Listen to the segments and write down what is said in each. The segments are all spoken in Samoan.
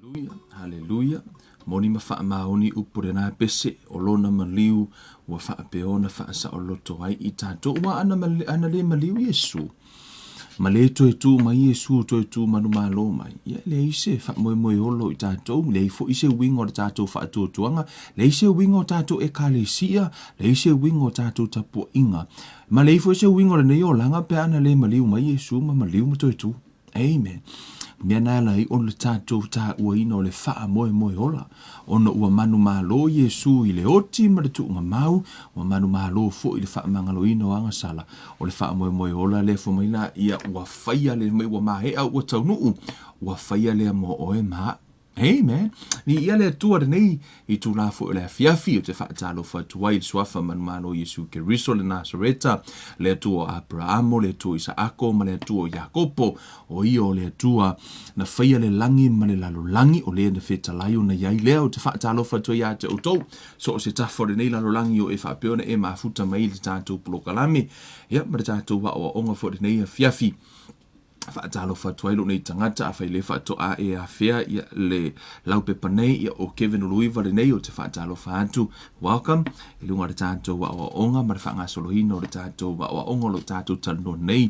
Haleluia, haleluia. Moni ma faamaoni upu lena pese o lona maliu ua faapea ona faasaoloto ai i tatou. Ua ana, ana le maliu Iesu. Ma le toe tu mai Iesu toe tu manumalo mai. Ia leai se faamoemoe olo i tatou, leai foi se uiga o le tatou faatuatuaga, leai se uiga o tatou ekalesia, leai se uiga o tatou tapuaiga. Ma leai foi se uiga o lenei olaga pe ana le maliu mai Iesu ma maliu ma toe tu. Amen. Mea na ala ai o le tatou tāuaina o le faamoemoe ola, ona ua manumalo Iesu i le oti ma le tuugamau, ua manumalo foi i le faamagaloina o agasala, o le faamoemoe ola lea fai mai la ia ua faia le mai ua maea ua taunuu, ua faia lea mo oe ma a'u. Amen. Viia le Atua lenei itulā foi o le afiafi ou te faatalofa atu ai i le Suafa manumalo o Iesu Keriso le Nasareta, le Atua o Aperamo, le Atua o Isaako ma le Atua o Iakopo, o ia o le Atua na faia le lagi ma le lalolagi, o le na fetalai ona i ai lea. Ou te faatalofa atu ai ia te outou, so o se tafa o lenei lalolagi o e faapea ona e mafuta mai i le tatou polokalame, ia ma le tatou aoaoga foi i lenei afiafi. Faatalofa atu ai lou nei tagata, afai le faatoa e afea ia le laupepa nei, ia o Kevin Uluiva lenei ou te faatalofa atu. Welcome i luga o le tatou aoaoga ma le faagasoloina o le tatou aoaoga o lo o tatou talanoa nei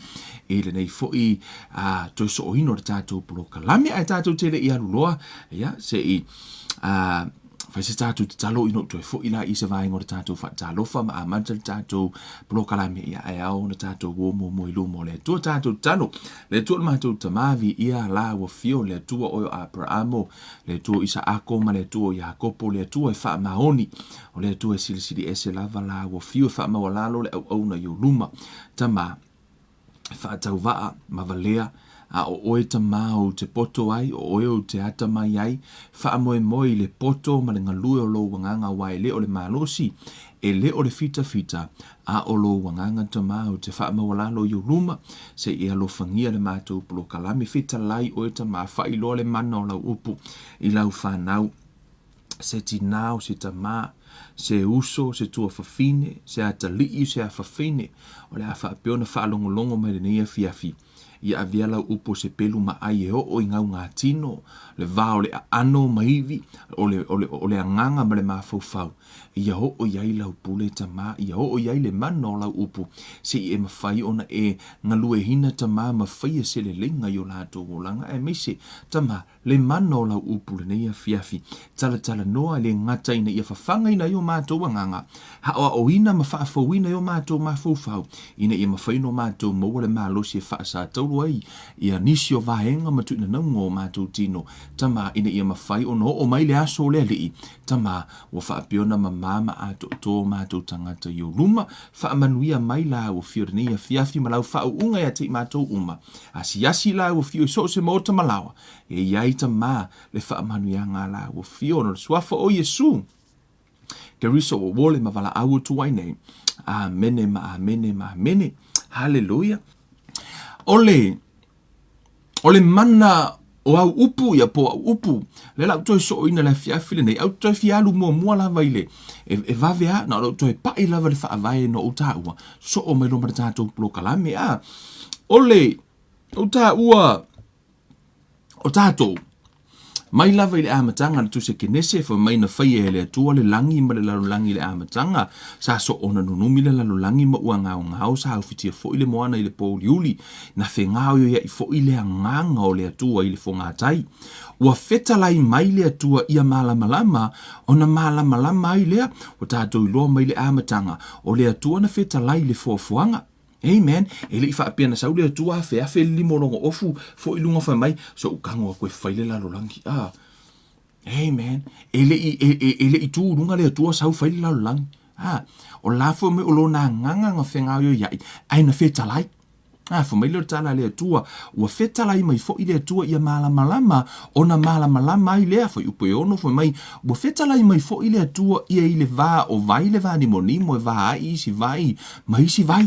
i lenei foi a toe sooina o le tatou polokalame ae tatou te le i alu loa ia se i a Fai se tatou tatalo ina ua toe foi la i se vaega o le tatou faatalofa ma amata le tatou polokalame ia ae ao ona tatou o muamua i luma o le Atua. Tatou tatalo, le Atua o le matou Tama, viia la ua fio le Atua oe o Aperamo, le Atua o Isaako ma le Atua o Iakopo, le Atua e faamaoni, o le Atua e silisili ese lava la ua fio e faamaualalo le auauna i ou luma. Tama, faatauvaa ma valea, a o oe Tamā ou te poto ai, o oe ou te atamai ai, faamoemoe i le poto ma le galue o lou agaga aua e le o le malosi, e le o le fitafita, a o lou agaga Tamā ou te faamaualalo i ou luma, se i e alofagia le matou polokalame, fetalai oe Tamā, faailoa le mana o lau upu i lau fanau. se tinā o se tamā, se uso, se tuafafine, se atalii, se afafine, o le a faapea ona faalogologo mai lenei afiafi, ia avea lau upu o se pelu ma ai e oo i gaugatino, le va o le aano ma ivi, o le, o le, o le agaga ma le mafaufau, ia oo i ai lau pule tamā, ia oo i ai le mana o lau upu, se i e mafai ona e galueina tamā ma faia se leleiga i o latou olaga, aemaise tamā, Le mana o lau upu lenei afiafi, talatalanoa e le gata ina ia fafagaina ai o matou agaga, aoaoina ma faafouina ai o matou mafaufau, ina ia mafai ona o matou maua le malosi e faasatauro ai ia nisi o vaega ma tuuinanauga o matou tino, Tama, ina ia mafai ona oo mai le aso o le Alii, Tama, ua faapea ona mamā ma atoatoa o matou tagata i ou luma, faamanuia mai la ua fio lenei afiafi ma lau faauuga ia te i matou uma. Asiasi la ua fio i so o se maota ma laoa, e i ai Tamā le faamanuiaga a la ua fio ona o le Suafa o Iesu Keriso ua uole ma valaau atu ai nei. Amene ma amene ma amene. Haleluia. O le, o le mana o au upu, ia po au upu, le lau toe sooina le afiafi lenei, au toe fia alu muamua lava i le, e, e vave a, na o lau toe pai lava le faavae no ou tāua, soo mai loa ma le tatou polokalame, a, o le, ou tāua, o tātou, mai lava i le amataga le Tusi a Kenese, fai mai na faia e le Atua le lagi ma le lalolagi i le amataga, sa soona nunumi le lalolagi ma ua gaogao, sa aufitia foi le moana i le pōuliuli, na fegaoioiaʻi foi le agaga o le Atua i le fogatai. Ua fetalai mai le Atua ia malamalama, ona malamalama ai lea, ua tatou iloa mai le amataga, o le Atua na fetalai i le foafoaga. Amen. E le i faapea na sau le Atua afeafe le lima o lona ofu foi i luga fai mai, so ou tago atu e fai le lalolagi. Ah. Amen. E le i, e, e, e le i tu luga le Atua sau fai le lalolagi. Ah. O la foi mai o lona agaga na fegaoioiaʻi, ae na fetalai. A, fai mai lea o le tala a le Atua, ua fetalai mai foi le Atua ia malamalama, ona malamalama ai lea, fuaiupu e 6, fai mai, ua fetalai mai foi le Atua ia i le va o vai le vanimonimo e va ai isi vai ma isi vai.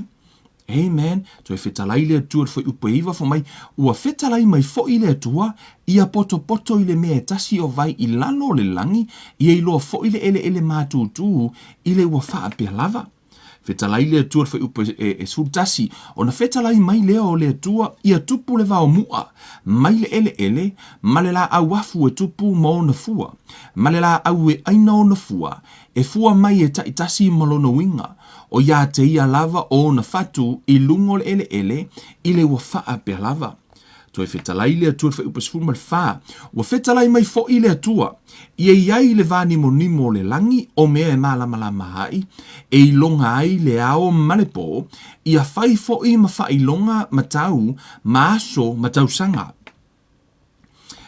Amen. Toe fetalai le Atua i le fuaiupu e 9, fai mai, ua fetalai mai foi le Atua ia potopoto i le mea e tasi o vai i lalo o le lagi, ia iloa foi le eleele matutu i le ua faapea lava. Fetalai le Atua le fuaiupu e, e 11, ona fetalai mai lea o le Atua ia tupu le vao mu'a mai le eleele ma le laau afu e tupu ma ona fua, ma le laau e aina ona fua, e fua mai e taitasi ma lona uiga, o ia te ia lava o ona fatu i luga o le eleele i le ua faapea lava. Toe fetalai le Atua i le fuaiupu 14, Ua fetalai mai foi le Atua, ia i ai le vānimonimo o le lagi o mea e malamalama ai, e iloga ai le ao ma le pō, ia fai foi ma faailoga ma tau ma aso ma tausaga.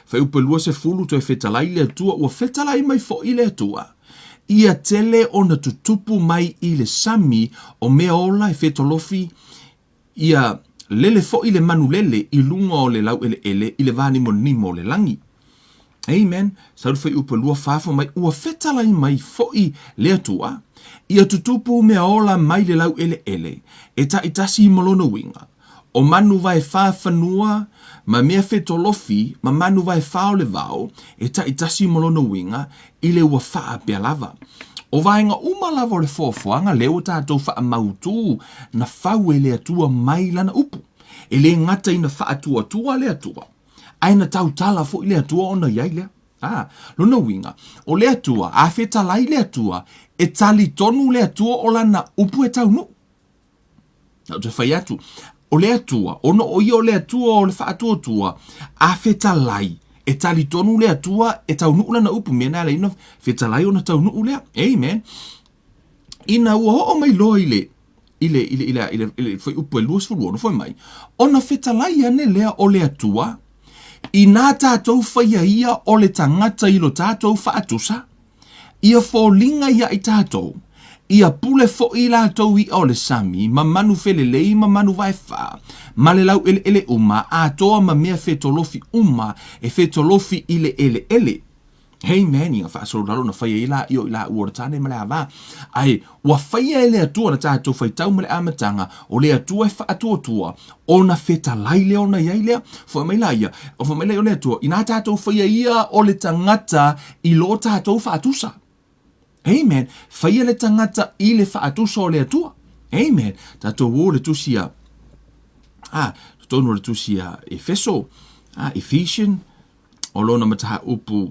Fuaiupu 20, Toe fetalai le Atua, Ua fetalai mai foi le Atua, ia tele ona tutupu mai i le sami o mea ola e fetolofi Ia lele foi le manu lele i luga o le laueleele i le vānimonimo o le lagi. Amen. Sau le fuaiupu e 24 fai mai, ua fetalai mai foi le Atua, ia tutupu mea ola mai le laueleele, e taitasi ma lona uiga, o manu vaefā fanua, ma mea fetolofi, ma manu vaefā o le vao, e taitasi ma lona uiga, i le ua faapea lava. O vaega uma lava o le foafoaga lea ua tatou faamautū na fau e le Atua mai lana upu. E le gata ina faatuatua le Atua, ae na tautala foi le Atua ona i ai lea. A, lona uiga, o le Atua, a fetalai le Atua, e talitonu le Atua o lana upu e taunuu. Na ou toe fai atu, o le Atua, ona o ia o le Atua o le faatuatua, a fetalai, e talitonu le Atua e taunuu lana upu, mea na ala ai ona fetalai ona taunuu lea. Amen. Ina ua oo mai loa i le i le i le i le i le, i le fuaiupu e 26 fai mai, ona fetalai ane lea o le Atua, inā tātou whaia ia o le tangata i lo tātou faatusa, ia foliga ia i tātou, ia pule foʻi latou iʻa o le sami, ma manu felelei ma manu vaefā, ma le laueleele uma, atoa ma mea fetolofi uma e fetolofi i le eleele. Amen. Ia faasolo lalo na faia ai la i o i la ua o le tāne ma le avā. Ae, ua faia e le Atua na tātou faitau ma le amataga, o le Atua e faatuatua, ona fetalai lea ona i ai lea. Fai mai la ia, fai mai la ia o le Atua, inā tātou faia ia o le tagata i lo tātou faatusa. Amen. Faia le tagata i le faatusa o le Atua. Amen. Tātou o le tusi a, ah, totonu o le tusi a Efeso, ah, Ephesian, o lona mataupu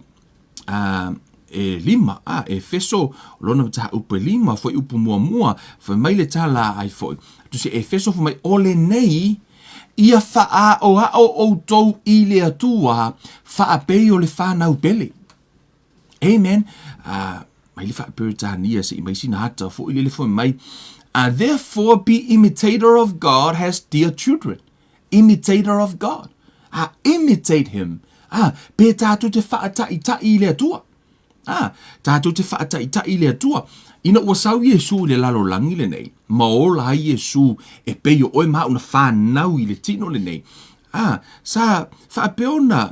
uh, e lima, a, Efeso, o lona mataupu e lima, fuaiupu muamua, fai mai le tala ai foi. Tusi Efeso fai mai, o lenei, ia faaoao outou i le Atua, faapei o le whanau pele. Amen. Mai le faa-Peretania se i mai sina ata foi lele fai mai, therefore be imitator of God as dear children. Imitator of God. Ah, imitate him. Ah, pe tātou te whaataita'i i le Atua. Ah, tātou te whaataita'i i le Atua. Ina ua sau Iesu i le lalolagi lenei, ma ola ai Iesu e pei o oe ma au na whanau i le tino lenei. Ah, sa whaapea ona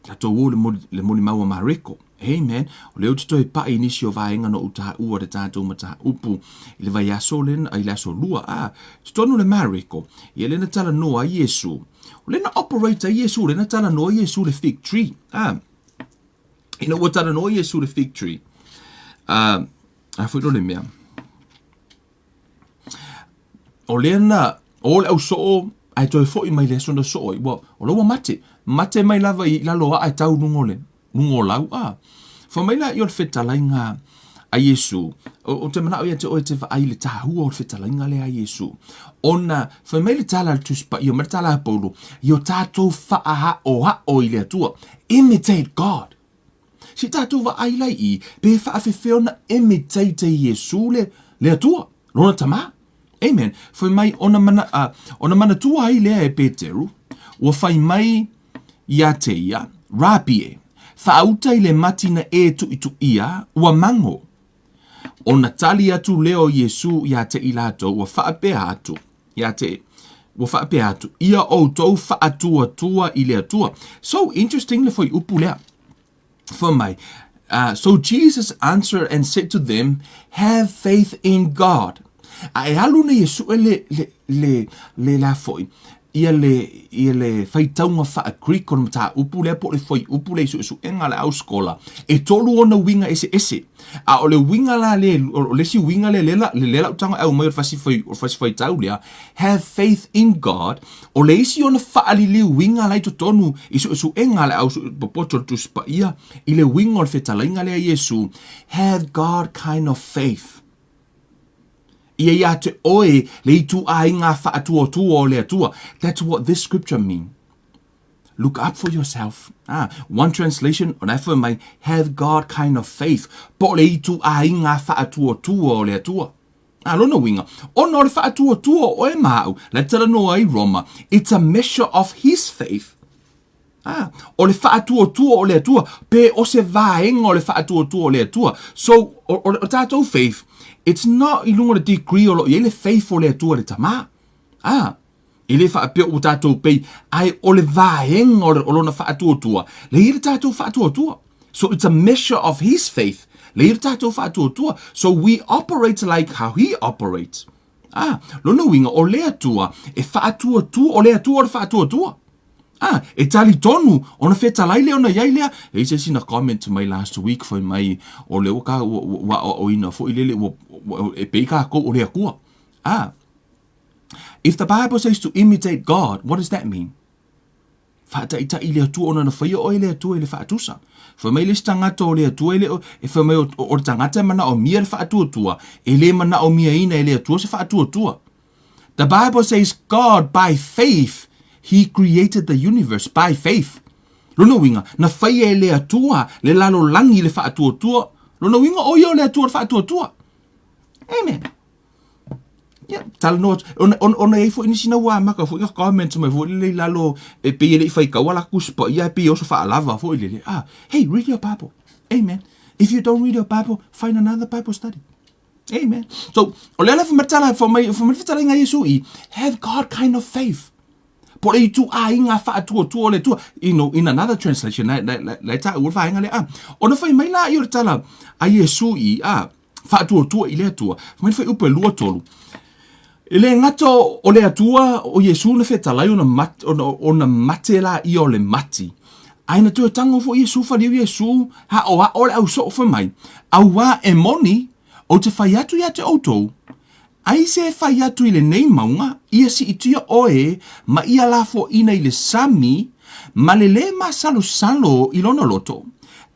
Tatou o le moli, le molimau a Mareko. Amen. O lea ou te toe paʻi i nisi o vaega na ou taua le tatou mataupu i le vaiaso le, i le aso lua. A, totonu le Mareko, ia lea na talanoa ai Iesu. O lea na operate ai Iesu, lea na talanoa Iesu le fig tree. A, ina ua talanoa Iesu le fig tree. A, a foi lo le mea. O lea na o le au soo ae toe foi mai le aso na soo ai, ua, o la ua mate. Mate mai lava i lalo aʻa e tau luga o le, luga o lau, a. Fai mai laia o le fetalaiga a Iesu, o, o te manao ia te oe te vaai i le tahua o le fetalaiga lea a Iesu. Ona, fai mai le tala a le Tusi Paia, mai le tala a Paulo, ia o tatou faahaʻohaʻo i le Atua. Imitate God. Se i tatou vaai la i i, pe faafefea ona imitate e Iesu le, le Atua, lona Tamā. Amen. Fai mai, ona, mana, uh, ona manatua ai lea e Peteru, ua fai mai ia te ia, Rapi e, faauta i le mati na e tuʻituʻia, ua mago. Ona tali atu lea o Iesu ia te i latou, ua faapea atu, ia te, ua faapea atu, ia outou faatuatua i le Atua. So interesting le fuaiupu lea. Fai mai, so Jesus answered and said to them, have faith in God. A e alu nei e sue le, le, le, le la foi, ia le, ia le faitauga faa-Greek o le mataupu lea po o le fuaiupu lea i suesuega a le au skola, e tolu ona uiga eseese. A o le uiga la le, o le isi uiga lea, lea, lea lau tago e au mai o le fasi, fai, o le fasi faitau lea, have faith in God, o le isi ona faaliliuiga la i totonu i suesuega a le au popoto o le Tusi Paia i le uiga o le fetalaiga lea a Iesu, have God kind of faith. Ia ia te oe le ituaiga faatuatua o le Atua. That's what this scripture mean. Look up for yourself. Ah, one translation, o na e mai, have God kind of faith. Po o le ituaiga faatuatua o le Atua. Ah, lona uiga, ona o le faatuatua o oe ma au, la te talanoa ai Roma, it's a measure of his faith. Ah, o le faatuatua o le Atua, pe o se vaega o le faatuatua o le Atua. So, o, o, o tatou faith, it's not i luga o le degree o lo o i ai le faith o le Atua le Tamā. Ah, E le faapea ua tatou pei, ae o le vaega o lona faatuatua, lea e i ai le tatou faatuatua. So it's a measure of his faith. Lea e i ai le tatou faatuatua. So we operate like how he operates. Ah, lona uiga, o le Atua e faatuatua, o le Atua o le faatuatua. Ah, e talitonu ona fetalai lea ona i ai lea. E i ai se isi na comment mai last week fai mai, o lea ua ka, ua, ua aoaoina foi lele, ua, ua, e pei kākou o le Atua. Ah, if the Bible says to imitate God, what does that mean? Faataitai i le Atua ona na faia oe e le Atua i le faatusa. Fai mai le isi tagata o le Atua e le o, e fai mai o, o le tagata e manaomia le faatuatua, e le manaomiaina e le Atua se faatuatua. The Bible says God by faith he created the universe by faith. Lona uiga, na faia e le Atua le lalolagi i le faatuatua. Lona uiga, o ia o le Atua o le faatuatua. Amen. Ia, talanoa atu. Ona, ona, ona e i ai foi nisi na ua amata foi na comment mai foi lele i lalo, e pei e le i faitaua la Tusi Paia, e pei e oso faalava foi lele. Ah, hey, read your Bible. Amen. If you don't read your Bible, find another Bible study. Amen. So, o le ala fai mai tala, fai mai, fai mai fetalaiga a Iesu i, have God kind of faith. Po o le ituaiga faatuatua o le Atua. You know, in another translation, la, la, la, la e taua le vaega lea. Ah, ona fai mai la i o le tala a Iesu i, ah, faatuatua i le Atua. Fai mai le fuaiupu e 23. E le gata o le Atua o Iesu na fetalai ona, mat, ona, ona mate la ia o le mati. Ae na toe tago foi Iesu faliu Iesu aʻoaʻo le au soo fai mai, Auā e moni, ou te fai atu ia te outou, aise e fai atu i lenei mauga, ia siitia oe ma ia lafoaina i le sami, ma le lē masalosalo i lona loto,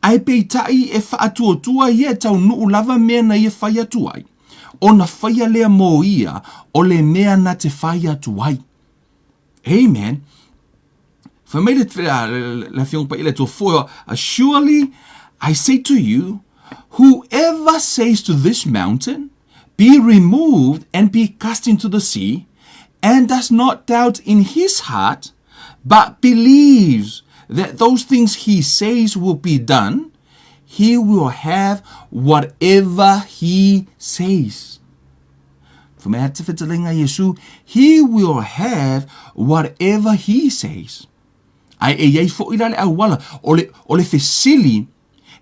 ae peitai e faatuatua ia e taunuu lava mea na ia fai atu ai, ona faia lea mo ia o le mea na te fai atu ai. Amen. Fai mai le, le, le Afioga Paia le Atua, For surely I say to you, whoever says to this mountain, be removed and be cast into the sea, and does not doubt in his heart, but believes that those things he says will be done, he will have whatever he says. Fai mai te fetalaiga a Iesu, he will have whatever he says. Ae e i ai foi la le auala, o le, o le fesili,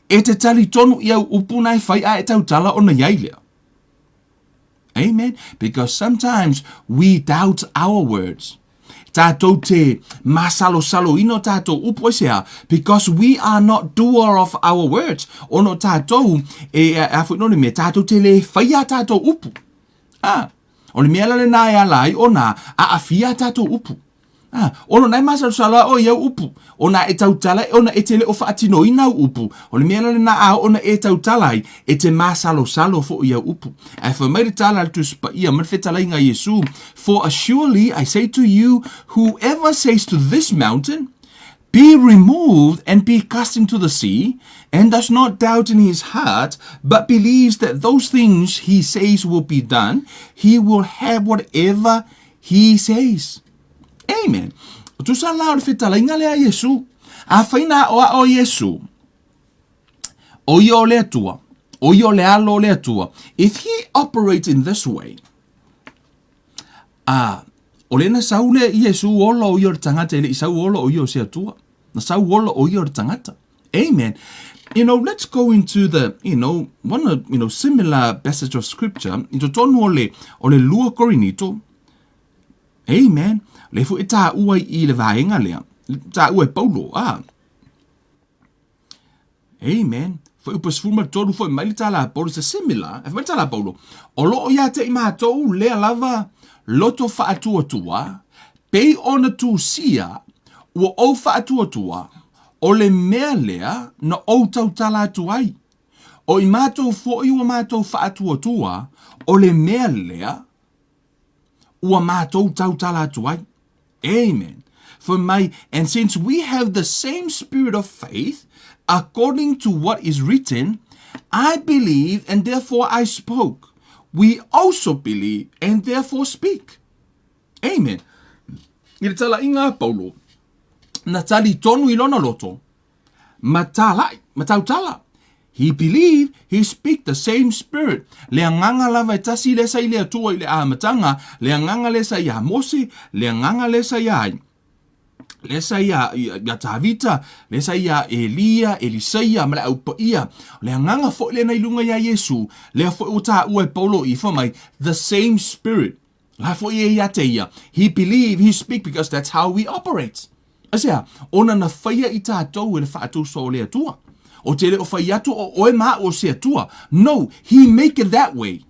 e te talitonu i au upu na e fai a e tautala ona i ai lea. Amen. Because sometimes we doubt our words. Tātou te masalosaloina o tātou upu aisea? Because we are not doer of our words. Ona o tātou, e, a, a foi no le mea, tātou te le whai a tātou upu. Ah, o le mea la lena e ala ai ona aafia a tātou upu. Ah, ona na e masalosalo a oe i au upu. Ona e tautala, ona e te le o faatinoina au upu. O le mea la lena a ona e tautala ai, e te masalosalo foʻi i au upu. Ae fai mai le tala a le Tusi Paia ma le fetalaiga a Iesu, For assuredly I say to you, whoever says to this mountain, Be removed and be cast into the sea, and does not doubt in his heart, but believes that those things he says will be done, he will have whatever he says. Amen. Tusa la o le fetalaiga lea a Iesu. Afai na aʻoaʻo Iesu, o ia o le Atua, o ia o le alo o le Atua. If he operates in this way, a o le na sau le Iesu ola o ia o le tagata e le i sau ola o ia o se Atua. Na sau ola o ia o le tagata. Amen. You know, let's go into the, you know, one of, you know, similar passage of scripture, i totonu o le, o le lua Korinito, Amen. Le foi e tāua i le vaega lea, tāua e Paulo, ah. Amen. Fuaiupu 13 fai mai le tala a Paulo, it's a similar, e fai mai le tala a Paulo, o lo o ia te i matou lea lava loto faatuatua, pei ona tusia, ua ou faatuatua, o le mea lea na ou tautala atu ai. O i matou foi ua matou faatuatua, o le mea lea ua matou tautala atu ai. Amen. Fai mai, and since we have the same spirit of faith, according to what is written, I believe and therefore I spoke. We also believe and therefore speak. Amen. I le talaiga a Paulo, na talitonu i lona loto, ma talai, ma tautala. He believe, he speak the same spirit. Le agaga lava e tasi lea sa i le Atua i le amataga, le agaga lea sa iā Mose, le agaga lea sa iā ai, lea sa iā, iā Tavita, lea sa iā Elia, Elisaia ma le Au Paia. O le agaga foi lena i luga iā Iesu, lea foi ua taua e Paulo i fai mai, the same spirit. La foi e ia te ia. He believe, he speak because that's how we operate. Aisea? Ona na faia i tātou e le faatausoa o le Atua. O te le o fai atu o oe ma a'u o se Atua. No, he make it that way.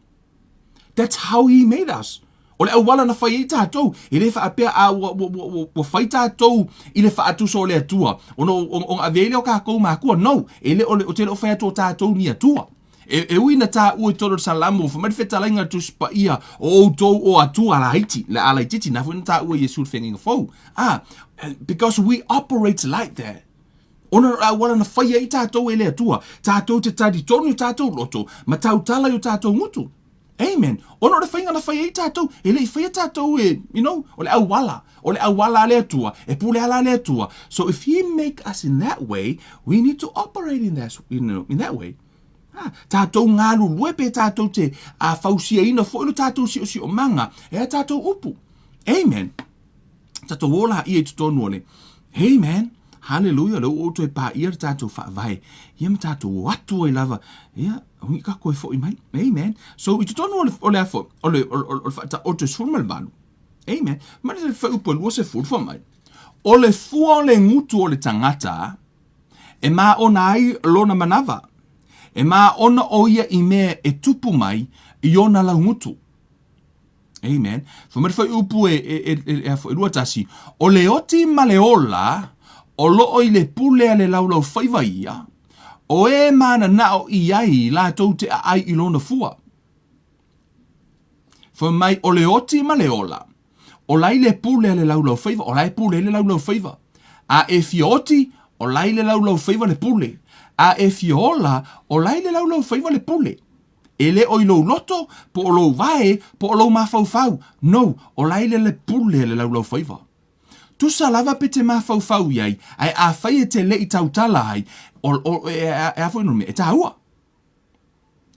That's how he made us. O le auala na fai ai tātou, e le faapea a ua, ua, ua, ua, ua fai tātou i le faatusa o le Atua, ona ona avea ai lea o kākou makua. No, e le o le, o te le o fai atu o tātou ni Atua. E, e ui na tāua i totonu o le Salamo, fai mai le fetalaiga a le Tusi Paia, o outou o Atua laiti, le a laititi, na foi na tāua Iesu le feagaiga fou. Ah, because we operate like that. Ona o le auala na fai ai tātou e le Atua, tātou te tari tonu i tātou loto, ma tautala i o tātou ngutu. Amen. Ona o le faiga na fai ai tātou, e le i faia tātou e, you know, o le auala, o le auala a le Atua, e pule ala a le Atua. So if he make us in that way, we need to operate in that, you know, in that way. Ha, tātou ngalulue pe tātou te a fausiaina foi lo tātou siosiomaga e a tātou upu. Amen. Tātou ola ia i totonu o le. Amen. Hallelujah. Le o toe pā ia le tātou whaavae. Ia ma tātou o atu ai lava. Ia, hungi ka koe foi mai. Amen. So, i totonu o le, o le afo, o le, o le, o le, o le whaata o te sefulu ma le valu. Amen. Ma le whaupu e 20 wha mai. O le fua o le ngutu o le tangata, E māʻona ai lona manawa. E māʻona ʻo ia i mea e tupu mai i ona laugutu. Amen. Fai mai le fuaiupu e, e, e, e, e, e 21, o le oti ma le ola, o loo i le pule a le laulaufaiva ia, o e mananao i ai latou te aai i lona fua. Fai mai, o le oti ma le ola, o la i le pule a le laulaufaiva, o la e pule ai le laulaufaiva. A e fia oti, o la i le laulaufaiva le pule. A e fia ola, o la i le laulaufaiva le pule. E le o i lou loto, po o lou vae, po o lou mafaufau. No, o la i le le pule a le laulaufaiva. Tusa lava pe te mafaufau i ai, ae afai e te le i tautala ai, o, o, e, e, e, e a foi no mea, e tāua.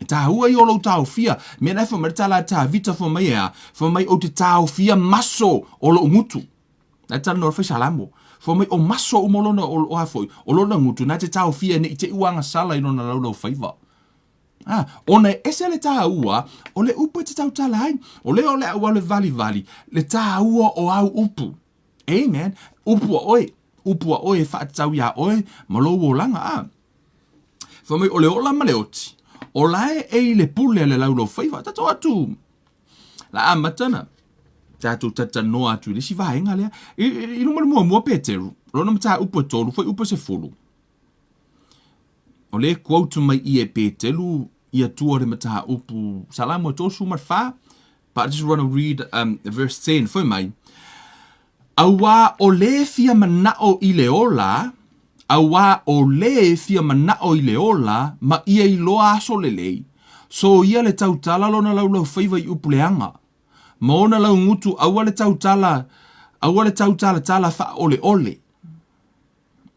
E tāua i o lou taofia, mea e fai mai le tala a Tavita fai mai e a, fai mai ou te taofia maso o lou gutu. Na e talanoa le fai Salamo. Fai mai o maso uma o lona, o, o a foi, o lona gutu, na te taofia ne i te i ua agasala i lona laulau faiva. Ah, ona e ese le tāua, o le upu e te tautala ai. O le o le au le valivali, le tāua o au upu. Amen. Upu a oe, upu a oe e whaatatau iā oe, ma lou olaga. Ah. Fai mai, o le ola ma le oti, o la e e i le pule a le laulaufaiva. Tatou atu, la amata na tatou tatanoa atu i le isi vaega lea. I, i, i luma le muamua Peteru, lona mataupu e tolu, fuaiupu e sefulu. O le quote mai i e Peteru i atua o le mataupu Salamo e 34, But I just want to read um, verse 10, fai mai, Auā o lē fia manaʻo i le ola, auā o lē fia manaʻo i le ola ma ia iloa aso lelei, so ia le tautala lona laulaufaiva i upu leaga, ma ona laugutu aua le tautala, aua le tautalatala faaʻoleʻole.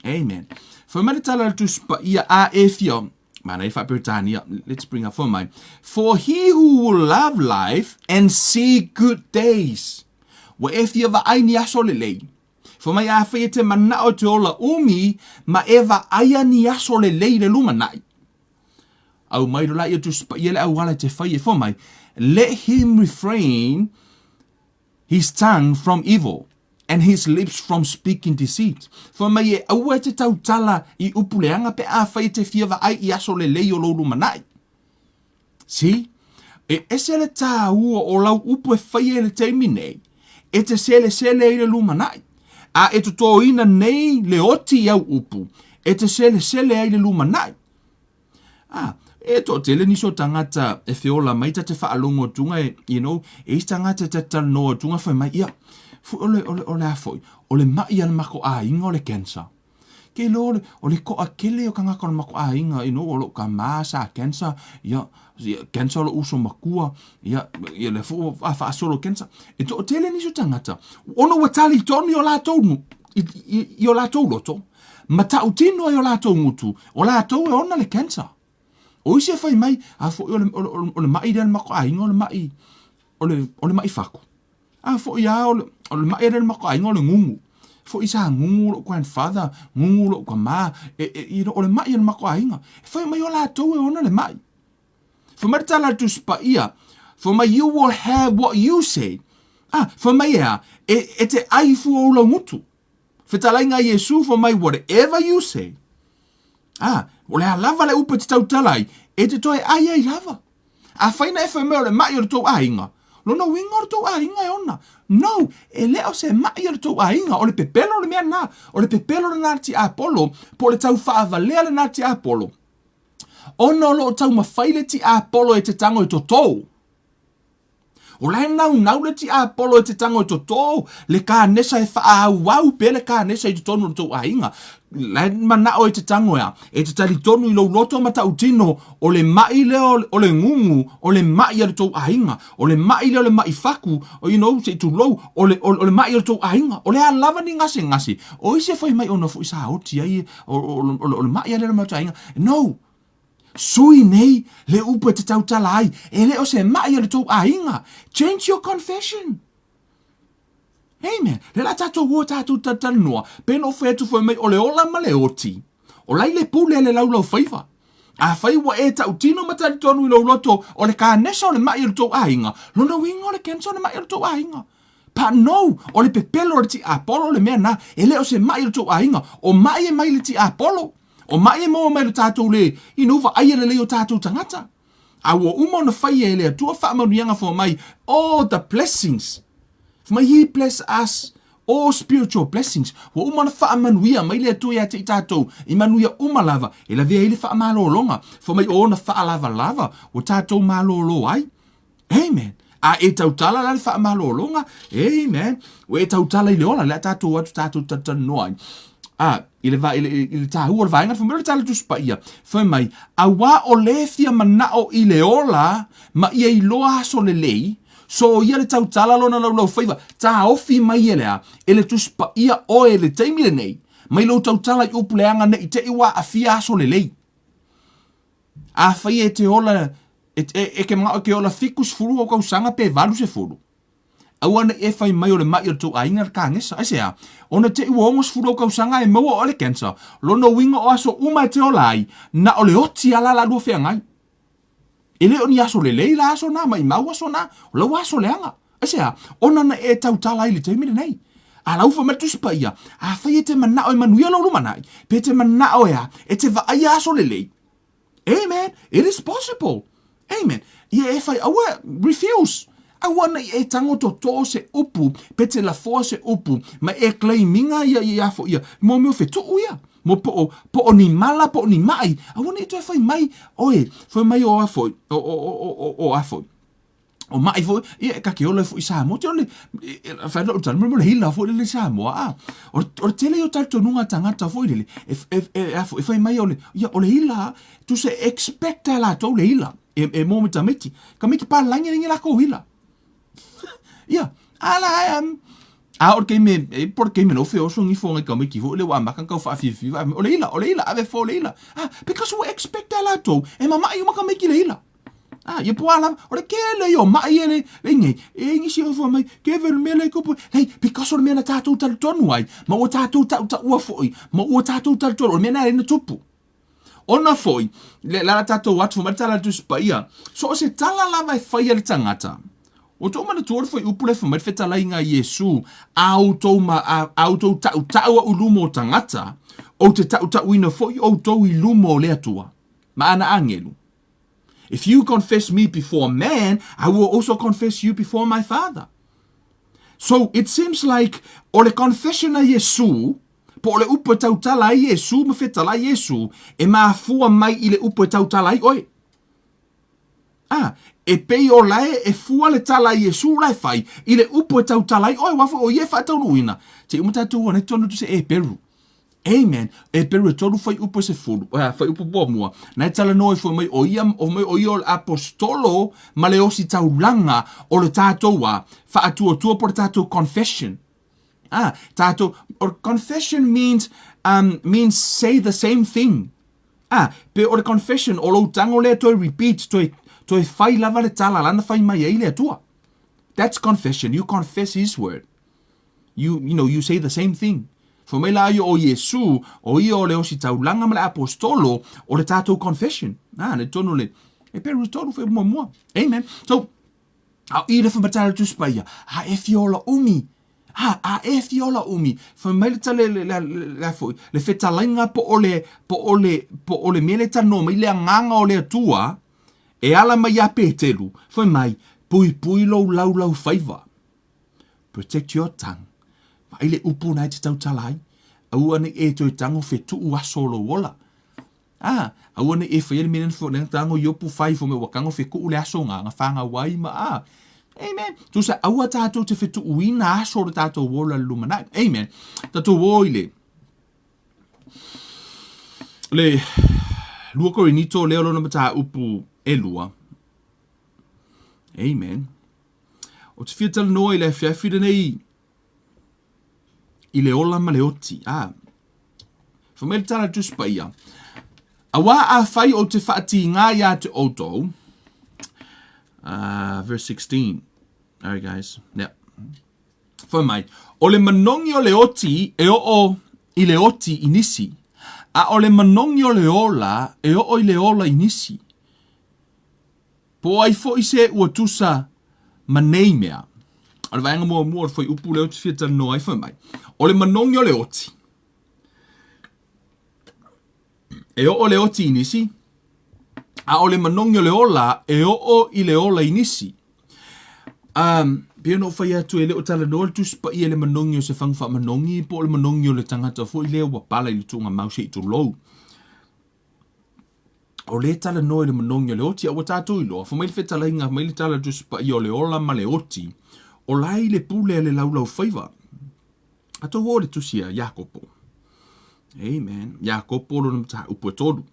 Amen. Fai mai le tala a le Tusi Paia a e fia, mana e faa-Peretania, let's bring up fai mai, For he who will love life and see good days. Ua e fia vaai ni aso lelei. Fai mai afai e te manao e te ola umi, ma e vaaia ni aso lelei i le lumanai. Au mai lo la ia Tusi Paia le auala e te fai e fai mai, Let him refrain his tongue from evil, and his lips from speaking deceit. Fai mai e aua e te tautala i upu leaga pe afai e te fia vaai i aso lelei o lou lumanai. See? E ese le tāua o lau upu e faia i le taimi nei, e te selesele ai le lumanai. A e totōina nei le oti i au upu, e te selesele ai le lumanai. Ah, e toatele nisi o tagata e feola mai ta te faalogo atuga e, you know, e isi tagata ta te talanoa atuga fai mai, ia, foi o le, o le, o le a foi, o le maʻi a le mako aiga o le cancer. Ke iloa o le, o le toatele o tagata o le mako aiga, you know, o lou tama sa cancer, ia, ia, cancer o lou uso matua, ia, ia lea foi ua faasolo cancer. E toatele nisi o tagata, ona ua talitonu i o latou, i, i, i o latou loto, Ma tautino ai o latou gutu, o latou e ona le cancer. O isi e fai mai, a foi o le, o le, o le maʻi lea a le matou aiga o le maʻi, o le, o le maʻi fatu. A foi a o le, o le maʻi lea a le matou aiga o le gugu. Foi sa gugu lou grandfather, gugu lou tama, e, e, you know, o le maʻi a le matou aiga. E fai mai o latou e ona le maʻi. Fai mai le tala a le Tusi Paia, fai mai, You will have what you say. Ah, fai mai e a, e, e te ai fua ou laugutu. Fetalaiga a Iesu, fai mai, Whatever you say. Ah, o le a lava le upu e te tautala ai, e te toe ai ai lava. Afai na e fai mai o le maʻi o le tou aiga, lona uiga o le tou aiga e ona. No, e le o se maʻi a le tou aiga, o le pepelo le mea lena. O le pepelo lena a le tiapolo, po o le tau faavalea lena a le tiapolo. Ona o lo o taumafai le tiapolo e te tago e totō. O la e naunau le tiapolo e te tago e totō le kanesa e faaauau pea le kanesa i totonu o le tou aiga. La e manao e te tago e a, e te talitonu i lou loto ma tautino o le maʻi lea o le gugu, o le maʻi a le tou aiga, o le maʻi lea o le maʻi faku, you know, se i tulou, o le, o le maʻi a le tou aiga. O le a lava ni gasegase, o isi e fai mai ona foi sa oti ai o, o, o, o le maʻi a lea o le matou aiga. No! Sui nei le upu e te tautala ai, e le o se maʻi a le tou aiga. Change your confession. Amen. Le la tatou o tatou talatalanoa, pe no fai atu fai mai o le ola ma le oti. O lai le pule a le laulau faiva. Afai ua e tautino ma talitonu i lou loto o le kanesa o le maʻi o le tou aiga, lona uiga o le cancer o le maʻi o le tou aiga. Pa no, o le pepelo o le tiapolo le mea na, e le o se maʻi o le tou aiga, o maʻi e mai le tiapolo. O maʻi e maua mai lo tatou le, you know, vaaia lelei o tatou tagata. A ua uma ona faia e le Atua faamanuiaga fua mai, all the blessings. Fai mai, He bless us all spiritual blessings. Ua uma ona faamanuia mai le Atua ia te i tatou, i manuia uma lava, e lavea ai le faamalologa. Fai mai, o ona faalavalava ua tatou malolo ai. Amen. A e tautala la le faamalologa. Amen. Ua e tautala i le ola, le a tatou atu tatou talatalanoa ai. A, i le, va, i le, i le tāua o le vaega, fai mai o le tala Tusi Paia, fai mai, auā o le fia manao i le ola, ma ia iloa aso lelei, so ia le tautala lona laulaufaiva, taofi mai e le a, e le Tusi Paia oe i le taimi lenei, mai lou tautala i upu leaga ne i te i ua aafia aso lelei. Afai e te ola, e, e, e ke manao e ke ola 70 o tausaga pe 80, aua ne i e fai mai o le maʻi o le tou aiga le kanesa. Aisea? Ona te i ua 60 ou tausaga e maua oe le cancer, lona uiga o aso uma e te ola ai, na o le oti lava la la lua feagai. E le o ni aso lelei la aso na, maʻimau aso na, o lau aso leaga. Aisea? Ona na e tautala ai i le taimi lenei. A lau fai mai le Tusi Paia, afai e te manao e manuia lou lumanai, pe te manao e a, e te vaaia aso lelei. Amen. It is possible. Amen. Ia e fai, aua, refuse. Aua nei e tango totō se upu, pe te lafoa se upu, ma e claiminga ia ia afo ia, mo mea o fetuʻu ia. Mo po o, po o ni mala, po o ni maʻi, aua nei e toe fai mai, oe, fai mai o afo, o, o, o, o, o, o afo. O maʻi foi, ia e ka ke ola foi i Samoa, te ole, whai loʻu tala, mo le hila foi lele i Samoa, a. O, o le tele o talitonuga a tagata foi lele, e, e, e, e, e fai mai o le, ia, o le hila, tu se expect a latou le hila, e, e mō me tamaiti. Ka miki pa langi langi lākou hila. Ia, ala ai, um, a o le keime, e po le keime no fe oso ngifo ngai ka miki foi le wa maka kau whaafifi, o le hila, o le hila, ave fo le hila. Ah, because we expect a latou, e mamaʻi uma ka miki le hila. Ah, ia po ala, o le kele i o mai e le, le nei, e nisi o fua mai, ke velu mea le kupu, hei, because o le mea na tātou talitonu ai, ma ua tātou tau ta ua foi, ma ua tātou talitonu, o le mea na le na tupu. Ona foi, le la tātou atu, ma tala tu spaia, so o se tala lava e whai a le tangata, O tou manatua le fuaiupu le fai mai le fetalaiga a Iesu, A outou ma, a, a outou taʻutaʻu au i luma o tagata, ou te taʻutaʻuina foi outou i luma o le Atua, ma ana agelu. If you confess me before man, I will also confess you before my Father. So it seems like o le confession a Iesu, po o le upu e tautala ai Iesu ma fetalai Iesu, e mafua mai i le upu e tautala ai oe. A, e pei o lae e fua le tala a Iesu la e fai, i le upu e tautala ai oe, aua foi o ia e faataunuuina. Te uma tatou ona tonu tu se Eperu. Amen. Eperu e tolu fuaiupu e sefulu, uh, fuaiupu muamua. Na e talanoa ifo mai o ia, o mai o ia o le apostolo ma le ositaulaga o le tatou a faatuatua po le tatou confession. Ah, tatou, or confession means, um, means say the same thing. Ah, pe o le confession, o lou tago lea toe repeat, toe, toe fai lava le tala lana fai mai ai le Atua. That's confession. You confess His word. You, you know, you say the same thing. Fai mai la ia o Iesu, o ia o le ositaulaga ma le apostolo o le tatou confession. Ah, le tonu le, e peru tonu fai muamua. Amen. So, a i le whamatala le Tusi Paia, a e fia ola umi, a, a e fia ola umi, fai mai le tale le, le, le, le, foi, le fetalaiga po o le, po o le, po o le mea le tanoa mai le agaga o le Atua, e ala mai ia Petelu, fai mai, puipui lou laulau faiva. Protect your tongue. Vaai le upu na e te tautala ai. Aua nei e toe tango fetuu aso o lou ola. Ah, aua nei e whaia le mea lena tango Iopu whai fo me ua tango fekuu le aso ngā, ngā whanga wai ma ah. Amen. Tusa, aua tātou te fetuuina aso o le tātou ola le lumanai. Amen. Tātou o i le le lua Korinito lea o lona mataupu e lua. Amen. O te fia talanoa i le afiafi lenei i le ola ma le oti. Ah. Fai mai le tala Tusi Paia. Auā afai ou te whaatīngā ia te outou. Verse 16. All right, guys. Yeah. Fai mai, o le manogi o le oti e oo i le oti i nisi, a o le manogi o le ola e oo i le ola i nisi. Po o ai foi se ua tusa ma nei mea. O le vaega muamua o le fuaiupu lea ou te fia talanoa ai, fai mai, o le manogi o le oti. E oo le oti i nisi, a o le manogi o le ola e oo i le ola i nisi. Um, pei ona ou fai atu e le o talanoa le Tusi Paia i le manogi o se fagu faamanogi po o le manogi o le tagata foi lea ua pala i le tuugamau se i tulou. O lea e talanoa i le manogi o le oti, a ua tatou iloa, fai mai le fetalaiga, fai mai le tala a le Tusi Paia o le ola ma le oti, o la i le pule a le laulaufaiva. A tou o le tusi a Iakopo. Amen. Iakopo lona mataupu e tolu.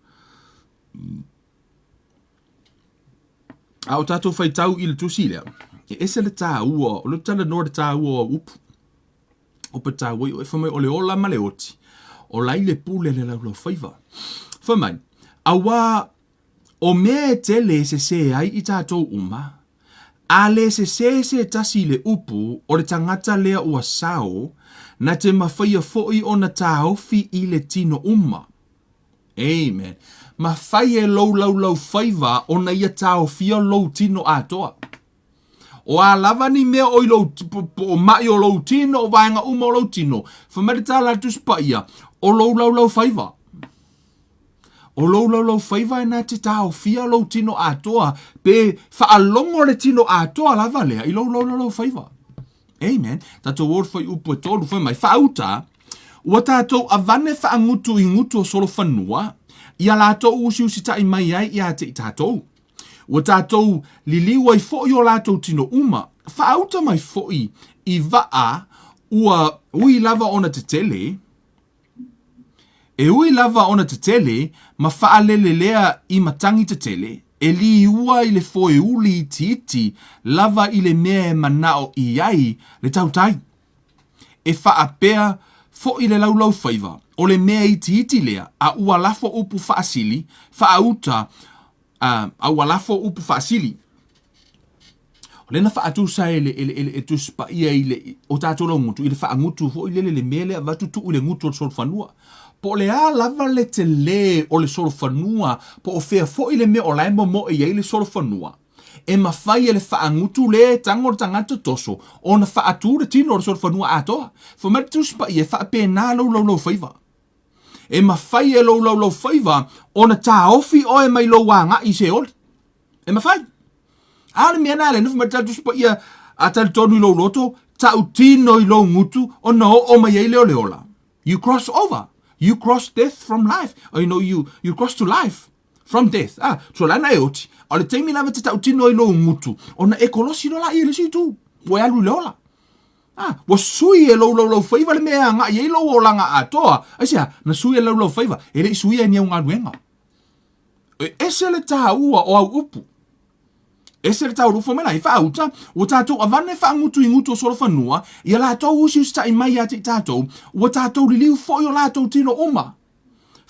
A o tatou faitau i le tusi lea, e ese le tāua, o le talanoa le tāua o upu. Upu e tāua i o e fai mai o le ola ma le oti, o lai le pule le laulaufaiva. Fai mai, auā O mea e tele e sesē ai i tātou uma, a le sesē se tasi i le upu o le tangata lea ua sao, na te mawhaia foʻi ona tāofi i le tino uma. Amen. Mawhai e lou laulau faiva ona ia tāofia lou tino atoa. O a lava ni mea o i lou, po o maʻi o lou tino, o vaega uma o lou tino, fai mai le tala a le Tusi Paia, o lou laulau faiva. O lou laulaufaiva e na te taofia lou tino atoa, pe faalogo le tino atoa lava lea i lou laulaufaiva. Amen. Tatou o le fuaiupu e tolu, fai mai, Faauta, ua tatou avane faagutu i gutu o solofanua, ia latou usiusitaʻi mai ai ia te i tatou. Ua tatou liliu ai foʻi o latou tino uma, faauta mai foʻi i vaa ua ui lava ona tetele, E ui lava ona tetele ma faalelelea i matagi tetele, e liua i le foeuli itiiti lava i le mea e manao i ai le tautai. E faapea foʻi le laulaufaiva, o le mea itiiti lea a ua lafo upu faasili, faauta a, a ua lafo upu faasili. O lea na faatusa e le, e le, e le, e Tusi Paia i le, o tatou laugutu, i le faagutu foi lele le mea lea avatu tuu i le gutu o le solofanua. Po o le a lava le telē o le solofanua, po o fea foi le mea o la e momoe i ai le solofanua, e mafai e le faagutu le tago le tagata toso ona faatu le tino o le solofanua atoa. Fai mai le Tusi Paia, e faapena lou laulaufaiva. E mafai e lou laulaufaiva ona taofi oe mai lou agai i Seoli. E mafai. A o le mea lena lea, nofo mai le tala Tusi Paia a talitonu i lou loto, tautino i lou gutu, ona oo mai ai lea o le ola. You cross over. You cross death from life. Or, you know, you, you cross to life from death. Ah, so lana e oti. O le taimi lava te tautino i lou gutu, ona e kolosi loa laia i le isi itu. Ua e alu i le ola. Ah, ua sui e lou laulaufaiva le mea e agai ai lou olaga atoa. Aisea, na sui e le laulaufaiva, e le i suia e ni au galuega. E ese le tāua o au upu. Ese le tāua o mai la, i faauta, ua tātou avane faagutu i gutu o solofanua, ia latou usiusitaʻi mai ia te i tātou, ua tātou liliu foʻi o latou tino uma.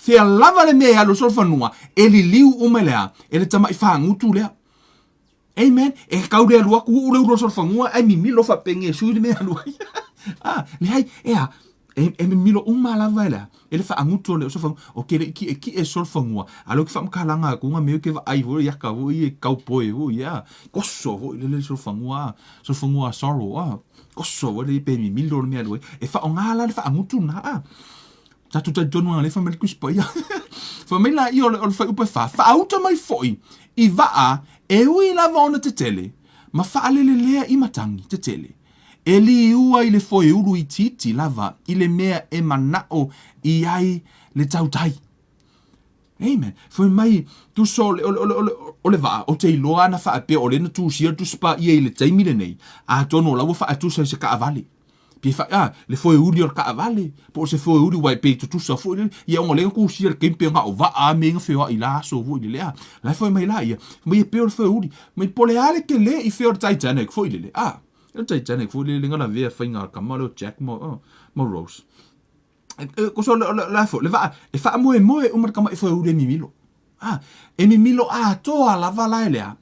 Fea lava le mea e alu ai le solofanua, e liliu uma i le a? E le tama'i fagutu lea. Amen. E tau le alu atu uu le ulu o le solofanua ae mimilo faapeni e sui le mea e alu ai. Ah, leai, e a? E, e mimilo uma lava e le a? E le faagutu o le solofanua. O ke le i kiʻekiʻe solofanua, a leo ke faamatalaga atu nga mea ke vaai foi iaka foi e cowboy foi ia. Koso foi le le solofanua, solofanua sorrow ah. Koso foi le pe mimilo le mea alu ai. E faaaoga la le faagutu na ah. Tatou talitonu ana lea fai mai le Tusi Paia. Fai mai laia o le, o le fuaiupu e fa, faauta mai foi i vaa e ui lava ona tetele ma faalelelea i matagi tetele, e liua i le foeulu itiiti lava i le mea e manao i ai le tautai. Amen. Fai mai, tusa o le, o le, o le, o le, o le vaa, ou te iloa ana faapea o lea na tusia le Tusi Paia i le taimi lenei, atonu o la ua faatusa i se kaavale. Pe fa, ah, le foeuli o le kaavale, po o se foeuli uae pei tutusa foi lele, ia ona o lea na tusia i le taimi pe na o vaa a mea na feoai i la aso foi lele, ah, la e fai mai la ia, mai e pei o le foeuli, mai po o le a le tele i fea o le Titanic foi lele, ah, o le Titanic foi lele na lavea faiga a le tama lea o Jack ma, oh, ma Rose. Ko so le le fo le vaa e faamoemoe uma le tama'i foeuli e mimilo. Ah, e mimilo atoa lava la e lea.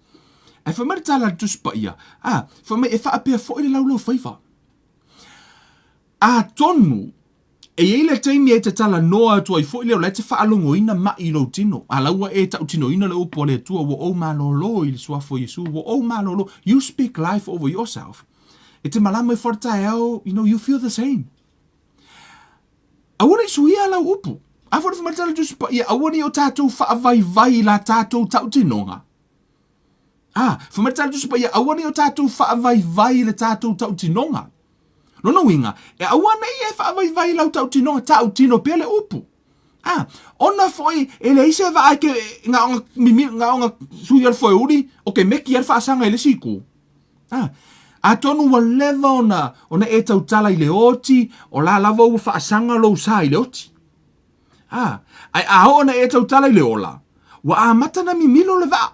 Ae fai mai le tala a le Tusi Paia, ah, fai mai e faapea foi le laulaufaiva. Atonu e i ai le taimi e te talanoa atu ai foi lea o la e te faalogoina ma'i i lou tino, a la ua e tautinoina le upu a le Atua, ua ou malōlō i le suafa o Iesu, ua ou malōlō, you speak life over yourself. E te malama ifo le taeao, you know, you feel the same. Aua ne i suia lau upu. A foi le fai mai le Tusi Paia, aua ne i o tatou faavaivai i la tatou tautinoga. A, fai mai le Tusi Paia, aua ne i o tatou faavaivai i le tatou tautinoga. Lona uiga, e aua ne i e faavaivai i lau tautinoga, tautino pea le upu. A, ona foi e leai se vaa e ke, na ona mimi, na ona suia le foeuli, o ke meki ia le faasaga i le isi itu. A, atonu ua leva ona, ona e tautala i le oti, o la lava ua faasaga lou sa i le oti. A, ae a oo ona e tautala i le ola, ua amata na mimilo le vaa.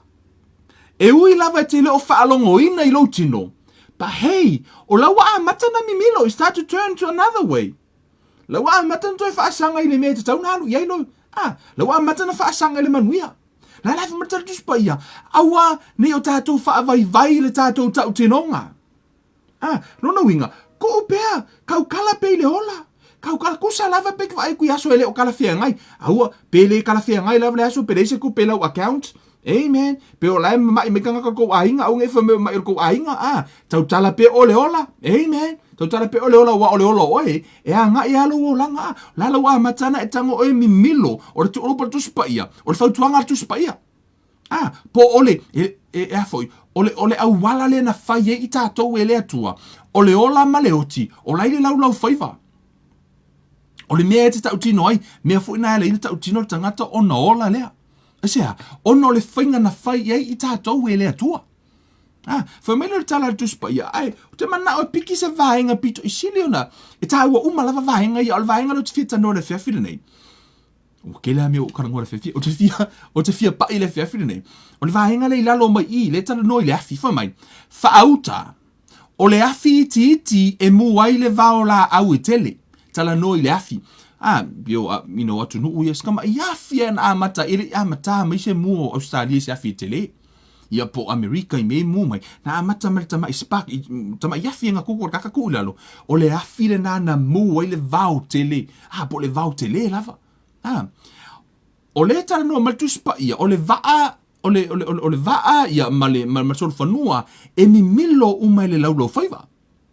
E ui lava e te le o faalogoina i lou tino, but hey, o la ua amata na mimilo, it start to turn to another way. La ua amata na toe faasaga i le mea e tatau na alu i ai lou, a, la ua amata na faasaga i le manuia. La la fai mai le Tusi Paia, aua nei o tatou faavaivai i le tatou tautinoga. A, lona uiga, tuu pea, taukala pea i le ola. Taukala, tusa lava pe te vaai atu i aso e le o talafeagai. Aua, pe le talafeagai lava le aso, pe leai se tupe i lau account. Amen. Pe o la e mamai mai tagata o le tou aiga, aua ne i fai mai o mamai o le tou aiga. A, tautala pea oe le ola. Amen. Tautala pea oe le ola, aua o le ola o oe, E agai lava lou olaga, a o le a lau amata ana e tago oe mimilo, o le tuulopa o le Tusi Paia, o le fautuaga a le Tusi Paia. A, po o le, e, e, e a foi, o le, o le auala lea na fai ai i tatou e le Atua, o le ola ma le oti, o la i le laulau faiva. O le mea e te tautino ai, mea foi na e ala ai ona tautino le tagata ona ola lea. Aisea? Ona o le faiga na fai ai i tatou e le Atua. Ah, fai mai lea o le tala a le Tusi Paia, ae ou te manao e piki se vaega pito i sili ona e tāua uma lava vaega ia, o le vaega lea ou te fia talanoa i le afiafi lenei. Ua tele lava mea ua ou talanoa i le afiafi, ou te fia, ou te fia pai i le afiafi lenei. O le vaega lea i lalo mai i i, lea e talanoa i le afi, fai mai, faauta, o le afi itiiti e mū ai le vao laau e tele. Talanoa i le afi. Ah, you know, you know, atunuu ia, se tama'i afi e na amata, e le i amata mai se mū o Australia i se afi e tele. Ia po o Amerika i mea i mū mai, na amata mai le tama'i spark, i, tama'i afi e nga kuku o le kaka tuu i lalo, o le afi lena na mū ai le vao tele, ah, po o le vao tele lava. Ah, o lea e talanoa mai le Tusi Paia, o le vaa, o le, o le, o le, o le vaa ia ma le, ma, ma le solofanua e mimilo uma i le laulaufaiva.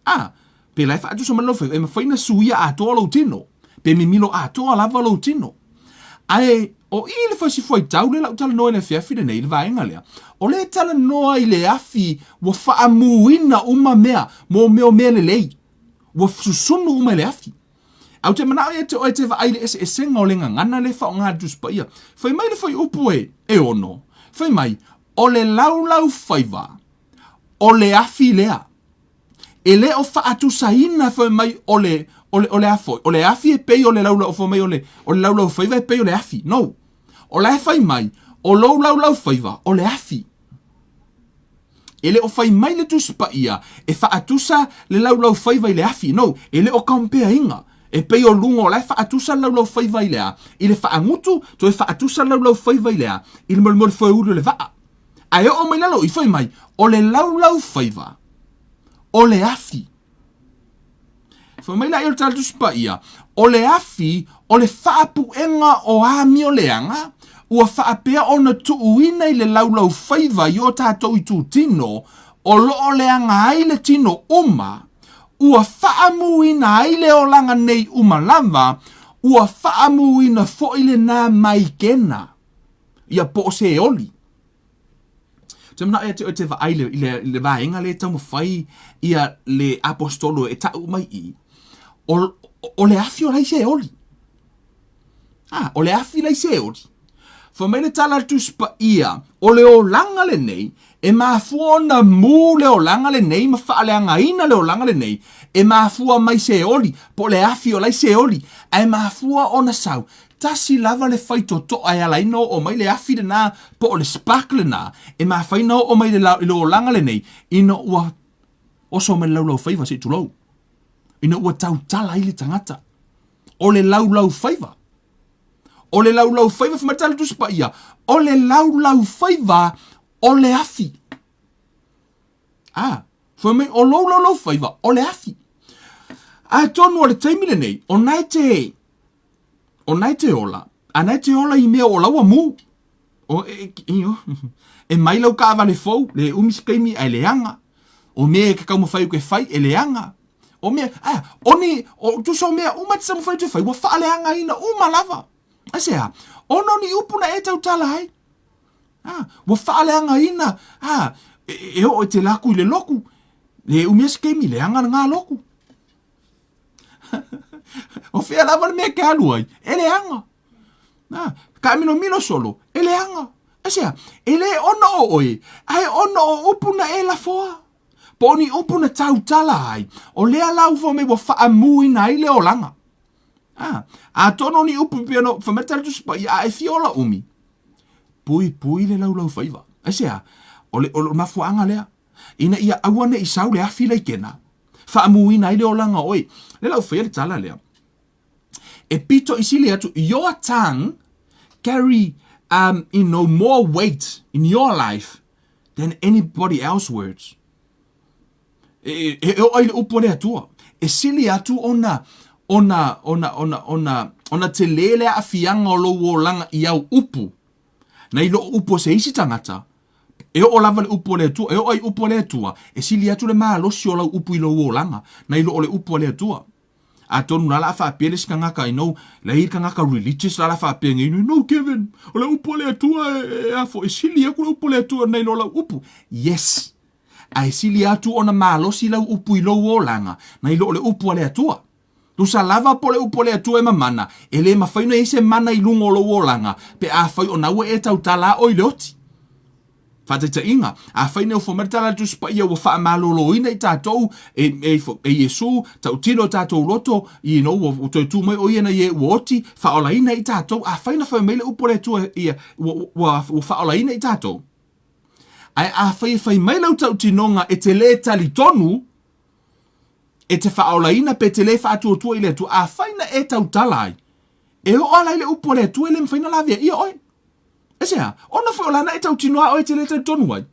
A, pēlā e faatusa mai lou faiva, e mafai ona suia atoa lou tino, pe mimilo atoa lava lou tino. Ae o i le fasi fuaitau lea la ou talanoa i le afiafi lenei, i le vaega lea, o lea e talanoa i le afi ua faamuina uma mea, mō mea o mea lelei, ua susunu uma i le afi. Ae ou te manao ia te oe e te vaai i le eseesega o le gagana lea e faaaoga e le Tusi Paia. Fai mai le fuaiupu e, e ono, fai mai, o le laulau faiva, o le afi lea. E le o faatusaina fai mai o le, o le, o le a foi, o le afi e pei o le laulau, fai mai o le, o le laulau faiva e pei o le afi. No. O la e fai mai, o lou laulau faiva, o le afi. E le o fai mai le Tusi Paia e faatusa le laulau faiva i le afi. No. E le o compare ina. E pei o luga o la e faatusa le laulaufaiva i le a? I le faagutu, toe faatusa le laulaufaiva i le a? I le molimoli foeuli o le vaa. Ae oo mai lalo i fai mai, o le laulaufaiva, o le afi. Fai mai laia o le Tala Tusi Paia, o le afi o le faapuega o amioleaga ua faapea ona tuuina i le laulaufaiva i o tatou itutino o lo o leaga ai le tino uma, ua faamuina ai le olaga nei uma lava, ua faamuina foi lena maikena, ia po o Seoli. Ou te manao ia te oe te vaai i le, i le vaega lea e taumafai ia le aposetolo e ta'u mai i i, o, o le afi o la i Seoli. Ah, o le afi la i Seoli. Fai mai le tala a le Tusi Paia, o le olaga lenei, e mafua ona mū le olaga lenei ma faaleagaina le olaga lenei, e mafua mai Seoli, po o le afi o la i Seoli, ae mafua ona sau Tasi lava le faitotoa e ala ai ona oo mai le afi lena po o le spark lena e mafai ona oo mai i le olaga lenei ina ua oso mai le laulaufaiva se i tulou, ina ua tautala ai le tagata. O le laulaufaiva. O le laulaufaiva, fai mai le Tala Tusi Paia, o le laulaufaiva o le afi. A, fai mai o lou laulaufaiva o le afi. Atonu o le taimi lenei, o na e te O na e te ola, a na e te ola i mea o laua mu. O, e, e, e, e mai lau kaavale fou, le umi se taimi ae leaga. O mea e ke taumafai ke fai e leaga. O mea, a, o ni, o tusa o mea uma e te taumafai te fai, ua faaleagaina uma lava. Aisea? Ona o ni upu na e tautala ai. A, ua faaleagaina, a, e, e oo e te laku i le loku, le umi se taimi, leaga le ngā loku. o fea lava le mea e ke alu ai, e leaga. Na, kaamilomilo solo, e leaga. Aisea, e le ona o oe, ae ona o upu na e lafoa. Po o ni upu na tautala ai, o lea la ua fai mai ua faamuina ai le olaga. Ah, atonu o ni upu pei ona fai mai le Tala Tusi Paia, a e fia ola umi, puipui le laulaufaiva. Aisea, o le, o le mafuaaga lea, ina ia aua ne i sau le afi laikena, faamuina ai le olaga o oe. Lea la ua faia le tala lea. E pito i sili atu, your tongue carry um, you know, more weight in your life than anybody else words. E, e, e oo ai le upu a le Atua. E sili atu ona ona ona ona ona ona tele le aafiaga o lou olaga i au upu nai lo upu o se isi tagata. E oo lava le upu a le Atua, e oo ai upu a le Atua, e sili atu le malosi o lau upu i lou olaga, nai lo o le upu a le Atua. Atonu la o le a faapea le isi tagata, you know, la e i ai le tagata religious la o le a faapea nei, no Kevin, o le upu a le Atua e, e, a fo, e sili atu le upu a le Atua nai lo lau upu. Yes! Ae sili atu ona malosi lau upu i lou olaga, nai lo o le upu a le Atua. Tusa lava po o le upu a le Atua e mamana, e le mafai ona i ai se mana i luga o lou olaga, pe afai o na ua e tautala a oe i le oti. Faataitaiga, afai ne ofo mai le tala a le Tusi Paia ua faamaloloina i tatou e, e, e Iesu, tautino o tatou loto, you know, ua, ua toe tu mai o ia nai e ua oti, faaolaina i tatou, afai na fai mai le upu a le Atua ia, ua, ua, ua faaolaina i tatou. Ae afai e fai mai lau tautinoga e te lē talitonu, e te faaolaina pe te lē faatuatua i le Atua, afai na e tautala ai, e oo ala i le upu a le Atua e le mafai ona laveaia oe. Aisea? Ona foi o lana e tautino a oe e te lē talitonu ai.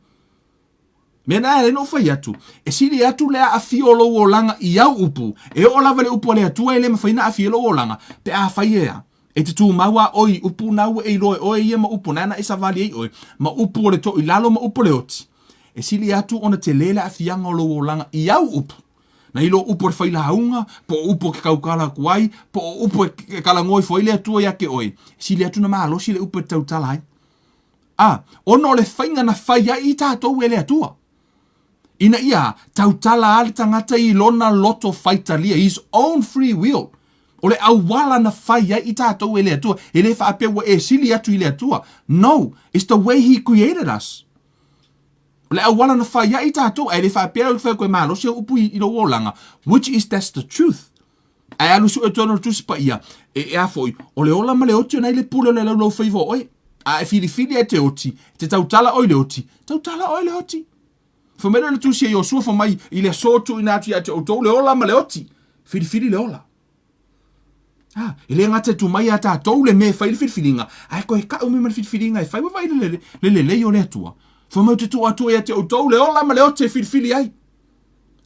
Mea na e ala ai ona ou fai atu, e sili atu le aafia o lou olaga i au upu, e oo lava i le upu a le Atua e le mafai ona aafia ai lou olaga, pe afai e a, E te tumau a oe i upu na ua e iloa e oe ia ma upu na na e savali ai oe, ma upu o le toilalo ma upu o le oti. E sili atu ona tele le aafiaga o lou olaga i au upu, nai lo upu o le failauga, po o upu e ke kaukala atu ai, po o upu e talanoa ifo ai le Atua ia te oe, e sili atu ona malosi le upu e te tautala ai. A, ona o le faiga na fai ai i tatou e le Atua. Ina ia tautala a le tagata i lona loto faitalia, his own free will. O le auala na fai ai i tatou e le Atua. E le faapea ua e sili atu i le Atua. No, it's the way he created us. O le auala na fai ai i tatou, ae le faapea au fai koe malosi au upu i, i lou olaga, which is that's the truth. Ae alu sue atu ana o le Tusi Paia, e, e a foi, o le ola ma le oti ona i le pule o le laulau faiva o oe. A e filifili e te oti, te tautala oe i le oti, tautala oe i le oti. Fai mai lea o le Tusi a Iosua, fai mai, i le aso tuuina atu ia te outou le ola ma le oti, filifili le ola. Ah, e le gata e tuu mai ia tatou le mea e fai le filifiliga, ae toe tau mai ma le filifiliga e fai. Ua vaai le, le lelei o le Atua. Fai mai ou te tuu atu ia te outou le ola ma le ote e filifili ai.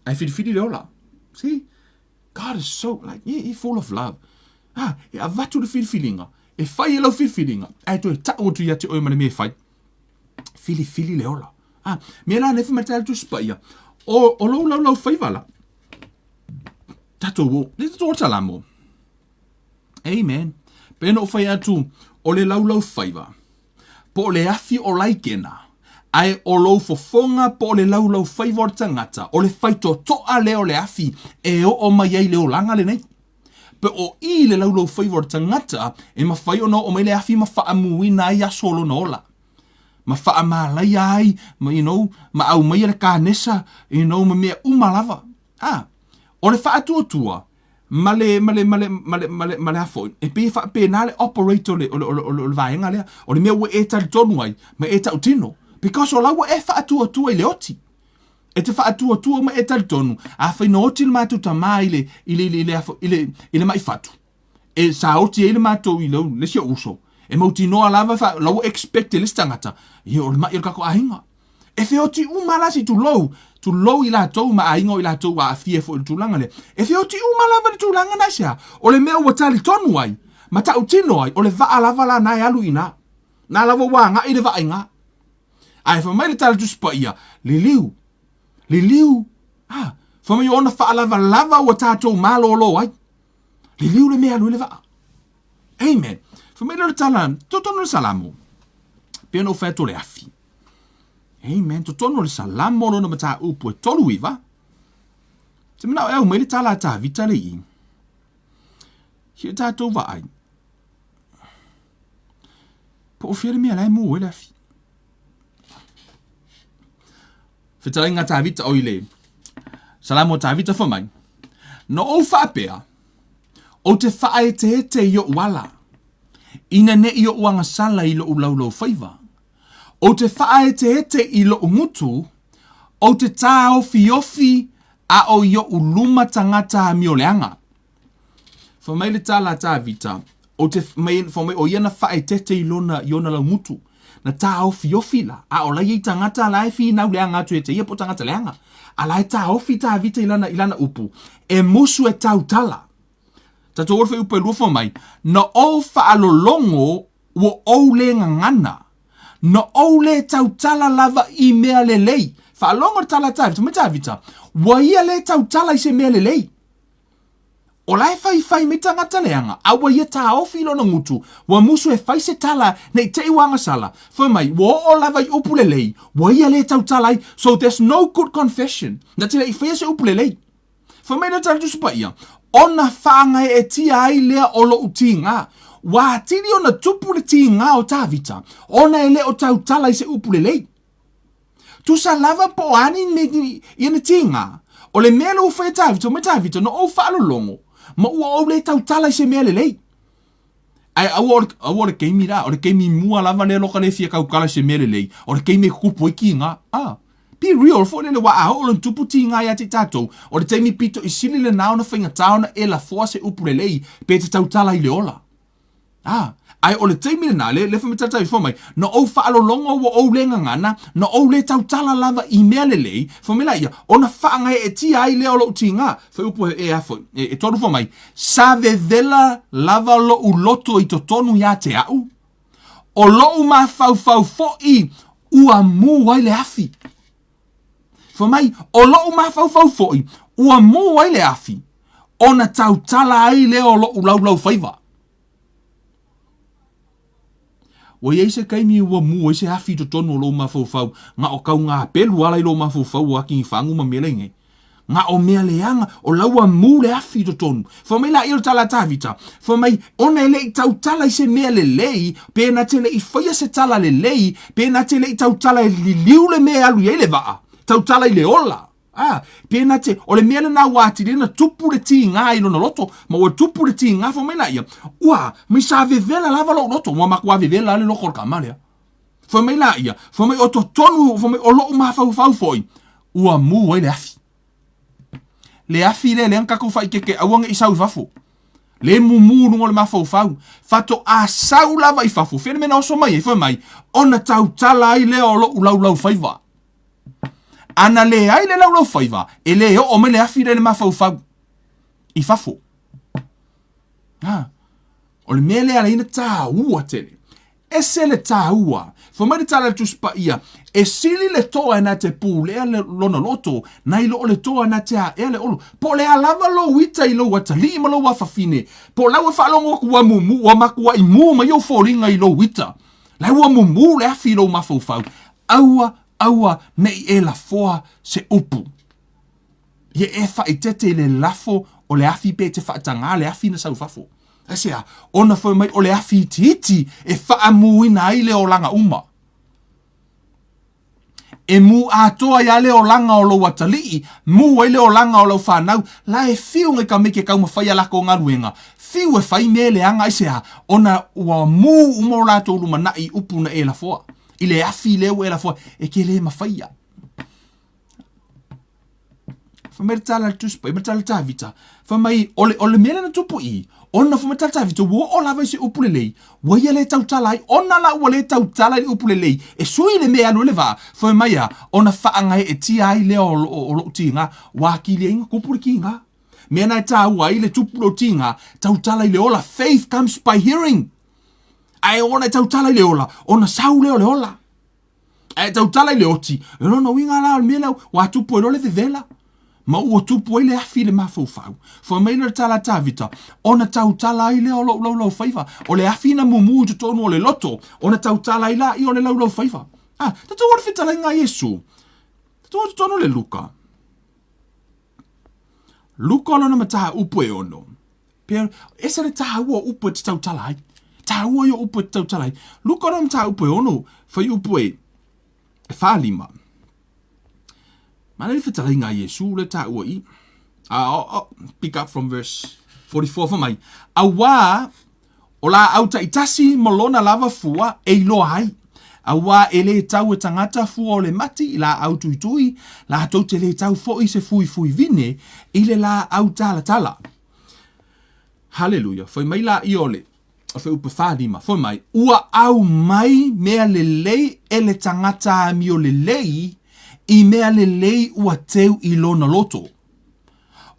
Ae filifili le ola. See? God is so, like, he, he full of love. Ah, e avatu le filifiliga, e fai e lau filifiliga, ae toe tau atu ia te oe ma le mea e fai. Filifili le ola. Ah, mea la nefi ma te tusi paia. O, o lou laulau faiva la. Tatou o, le tatou o salamo. Amen. Pe no fai atu, o le laulau faiva. Po o le afi o laikena, ae o lou fofoga po o le laulau faiva o le tagata, o le faitotoa lea o le afi e oo mai ai le olaga lenei. Pe o i le laulau faiva o le tagata e mafai ona oo mai le afi ma faamuina ai aso o lona ola. Ma faamalaia ai, ma, you know, ma aumaia le kanesa, you know, ma mea uma lava. Ah, o le faatuatua, ma le, ma le, ma le, ma le, ma le, ma le a foi, e pei e faapena le operate o le, o le, o le, o le, o le vaega lea. O le mea ua e talitonu ai, ma e tautino. Because o la ua e faatuatua i le oti. E te faatuatua ma e talitonu, afai na oti le matou tamā i le, i le, i le, i le, i le, i le mai fatu, e sa oti ai le matou i le, le isi ou uso, e mautinoa lava, fa, la ua expect e le isi tagata, ia o le mai o le tatou aiga. E feoti uma la si tulou, tulou i latou ma aiga o i latou ua aafia foi i le tulaga lea. E feoti uma lava le tulaga na aisea? O le mea ua talitonu ai, ma tautino ai, o le vaa lava la na e alu i ina. Na lava ua agai le vaa i ina. Ae fai mai le tala Tusi Paia, liliu, liliu, ah, fai mai ona faalavalava ua tatou malolo ai. Liliu le mea alu i le vaa. Amen. Fai mai le tala, totonu le Salamo, pei ona ou fai atu o le afi. Amen. Totonu o le Salamo lona mataupu e 39. Te manao e au mai le tala a Tavita le i. Ki o tātou vaai. Po o fea le mea la e mū ai le afi. Fetalaiga Tavita o i le Salamo Tavita fai mai. Na ou faapea, ou te faaeteete i ou ala, ina ne i ou agasala i lou laulaufaiva. Ou te faaeteete i lou gutu, ou te tāofiofi a o i ou luma tagata amioleaga. Fai mai le tala a Tavita, ou te mai, fai mai o ia na faaeteete i lona, i ona laugutu. Na tāofiofi la, a o la ia i tagata la e finau leaga atu ia te ia po o tagata leaga. A la e tāofi Tavita i lana, i lana upu, e musu e tautala. Tatou o le fuaiupu e lua fai mai, na ou faalologo ua ou le gagana, na ou le tautala lava i mea lelei. Faalogo le tala a Tavita, fai mai Tavita, ua ia le tautala i se mea lelei. O la e faifai mai tagata leaga, a ua ia taofi i lona gutu, ua musu e fai se tala ne i te i ua agasala. Fai mai, ua oo lava i upu lelei, ua ia le tautala ai, so there's no good confession, na te le i faia se upu lelei. Fai mai le tala Tusi Paia, ona whaangaeetia ai lea o lou tīgā. Ua atili ona tupu le tīgā o Tāvita, ona e le o tautala i se upu lelei. Tusa lava po o a ni, ni, ni, ia ni tīgā. O le mea lea ua fai e Tāvita, mai Tāvita, na ou faalologo, ma ua ou le tautala i se mea lelei. Ae aua o le, aua o le keimi la, o le keimi mua lava lea loka le fia tautala i se mea lelei, o le keimi e tutupu ai tīgā. Ah, be real foi lele, ua a oo lona tupu tīgā ia te i tātou, o le taimi pito i sili lenā ona faigata ona e lafoa se upu lelei pe te tautala i le ola. Ah, ae o le taimi lenā, le, le whamatata i mai, na ou faalologo ua ou le gagana, na ou le tautala lava i mea lelei, fai mai la ia, ona faagaeetia ai lea o lou tīgā. Fuaiupu e, e a foi, e, e tolu fai mai, sa vevela lava lou loto i totonu iā te a'u, o lou mafaufau fo'i ua mū ai le afi. Fai mai, o lou mafaufau fo'i ua mū ai le afi, ona tautala ai lea o lou laulaufaiva. Ua i ai se taimi ua mū ai se afi i totonu o lou mafaufau, na o kau ngā pelu ala i lou mafaufau o aki fagu ma mea lai nei. Na o mea leaga, o la ua mū le afi i totonu. Fai mai laia o le tala a Tavita, fai mai, ona e le i tautala i se mea lelei, pe na te le i faia se tala lelei, pe na te le i tautala e liliu le mea e alu i ai le vaa, tautala i le ola. Ā, pēnā te, o le mea lenā ua atili ai na tupu le tīgā i lona loto, ma ua tupu le tīgā, fai mai laia, ua, mai sa vevela lava lou loto, ua matua vevela le loto o le tama lea. Fai mai laia, fai mai o totonu, fai mai o lou mafaufau foi, ua mū ai le afi. Le afi lea lea na tatou faaikeike aua ne i sau i fafo. Le mumu i luga o le mafaufau. Faatoa sau lava i fafo, fea le mea na oso mai ai, fai mai, ona tautala ai lea o lo'u laulaufaiva. A na leai le laulaufaiva, e le oo mai le afi lea i le mafaufau i fafo. Ha. O le mea lea ala ai ona taua tele. Ese le taua. Fai mai le tala a le Tusi Paia, e sili le toa e na te pulea le, lona loto, nai lo o le toa na te aea le olo. Po o le a lava lou ita i lou atalii ma lou afafine, po o la ua faalogo atu ua mumu, ua makuai mu mai ou foliga i lou ita, la ua mumu le afi i lou mafaufau, aua, aua ne i e lafoa se upu. Ia e faaeteete i le lafo o le afi pe e te faatagā le afi na sau i fafo. Aisea? Ona fai mai o le afi itiiti e faamuina ai le olaga uma. E mū atoa ai le olaga o lou atalii, mū ai le olaga o lau fanau, la e fiu ngai ka meke kau mawhai a lako galuega, fiu e fai mea leaga aisea? Ona ua mū uma o latou lumanai i upu na e lafoa. I le afi lea ua e lafoa, e ke le mafaia. Fai mai le tala a le Tusi Paia ma le tala a Tavita, fai mai, o le, o le mea lea na tupu i i, ona fai mai le tala a Tavita, ua oo lava i se upu lelei, ua ia le tautala ai, ona la ua le tautala i le upu lelei, e sui le mea e alu ai le vaa, fai mai a, ona faagaeetia ai lea o, o, o lou tiga, ua atili ai ona tupu le tiga. Mea na e taua ai le tupu lou tiga, tautala i le ola, faith comes by hearing. Ae ona e tautala i le ola, ona sau lea o le ola. Ae tautala i le oti, o lona uiga la o le mea lea ua tupu ai loa le vevela, ma ua tupu ai le afi i le mafaufau. Fai mai lea o le tala a Tavita, ona tautala ai lea o lou laulaufaiva. O le afi na mumu i totonu o le loto, ona tautala ai laia o le laulaufaiva. Ah, tatou o le fetalaiga a Iesu. Tatou o totonu o le Luka. Luka o lona mataupu e ono. Pea, ese le tāua o upu e te tautala ai. Tāua ia o upu e te tautala ai. Luka o lona mataupu e ono, whai upu e, e whālima. Mana le fetalaiga a Iesu le tāua i. Oh, oh, pick up from verse 44 fa mai. Auā o laau taitasi ma lona lava fua e iloa ai. Auā e lē tau e tagata fua o le mati i laau tuitui, latou te lē tau foʻi se fuifui vine i le laau talatala. Haleluia. Fai mai laia o le fuaiupu 45, fai mai, Ua aumai mea lelei e le tagata amio lelei i mea lelei ua teu i lona loto.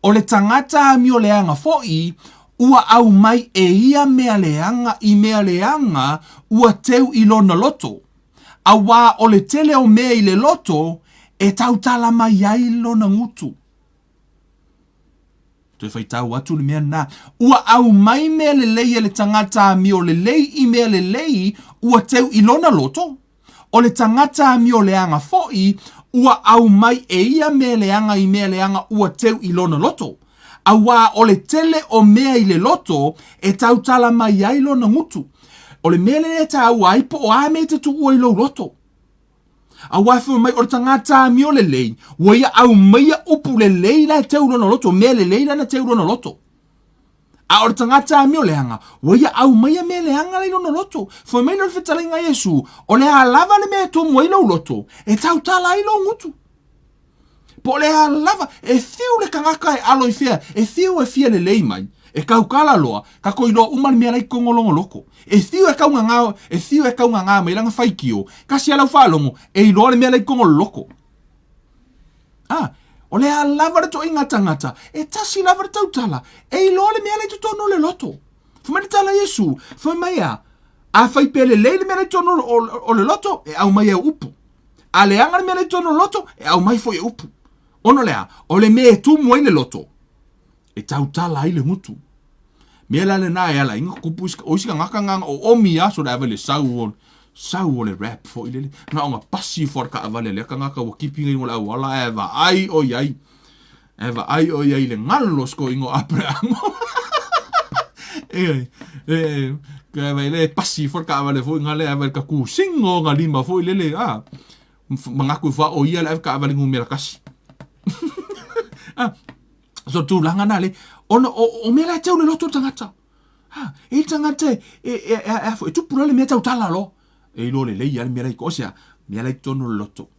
O le tagata amio leaga foʻi, ua aumai e ia mea leaga i mea leaga ua teu i lona loto. Auā o le tele o mea i le loto e tautala mai ai lona gutu. Toe faitau atu le mea lena. Ua aumai mea lelei e le tagata amio lelei i mea lelei ua teu i lona loto. O le tagata amio leaga foʻi, ua aumai e ia mea leaga i mea leaga ua teu i lona loto. Auā o le tele o mea i le loto e tautala mai ai lona gutu. O le mea lea e taua ai po o a mea e te tuua i lou loto. Auā fai mai o le tagata amio lelei, ua ia aumaia upu lelei la e teu i lona loto, mea lelei la na teu i lona loto. A o le tagata amio leaga, ua ia aumaia mea leaga la i lona loto. Fai mai lea o le fetalaiga a Iesu, o le a lava le mea e tumu ai lou loto, e tautala ai lou gutu. Po o le a lava, e fiu le tagata e alo i fea, e fiu e fia lelei mai, e kaukala loa, kako iloa uma le mea la i totonu o lona loto. E fiu e kaugagā, e fiu e kaugagā mai lana faitio, kasi a lau faalogo, e iloa le mea la i totonu o le loto. A, o le a lava le toaiga tagata, e tasi lava le tautala, e iloa le mea la i totonu o le loto. Fai mai le tala a Iesu, fai mai a, afai pe lelei le mea la i totonu o, o, o le loto, e aumai e upu. A leaga le mea la i totonu o le loto, e aumai foi e upu. Ona o le a? O le mea e tumu ai le loto, e tautala ai le gutu. Mea la lena e ala ai ona tupu isi, o isi tagata na na oomi lava so le ave le sau o, sau o le rap foi lele, na ona pasi ifo lava le taavale a lea tagata ua kipi nei i luga o le auala ae vaai o i ai, ae vaai o i ai i le galo o si toeaina o Aperahama. E, e, e, vai le pasi ifo le taavale foi na le ave le tatusiga o ona lima foi lele, a, manatu ifo lava o ia le ave taavale numera tasi. Ah, So tulaga na le, ona o, o mea la e teu le loto o le tagata. Ha, e le tagata e, e, e, e, e, e tupu loa le mea tautala loa. E iloa lelei lava le mea la i o sea, mea la i totonu o le loto.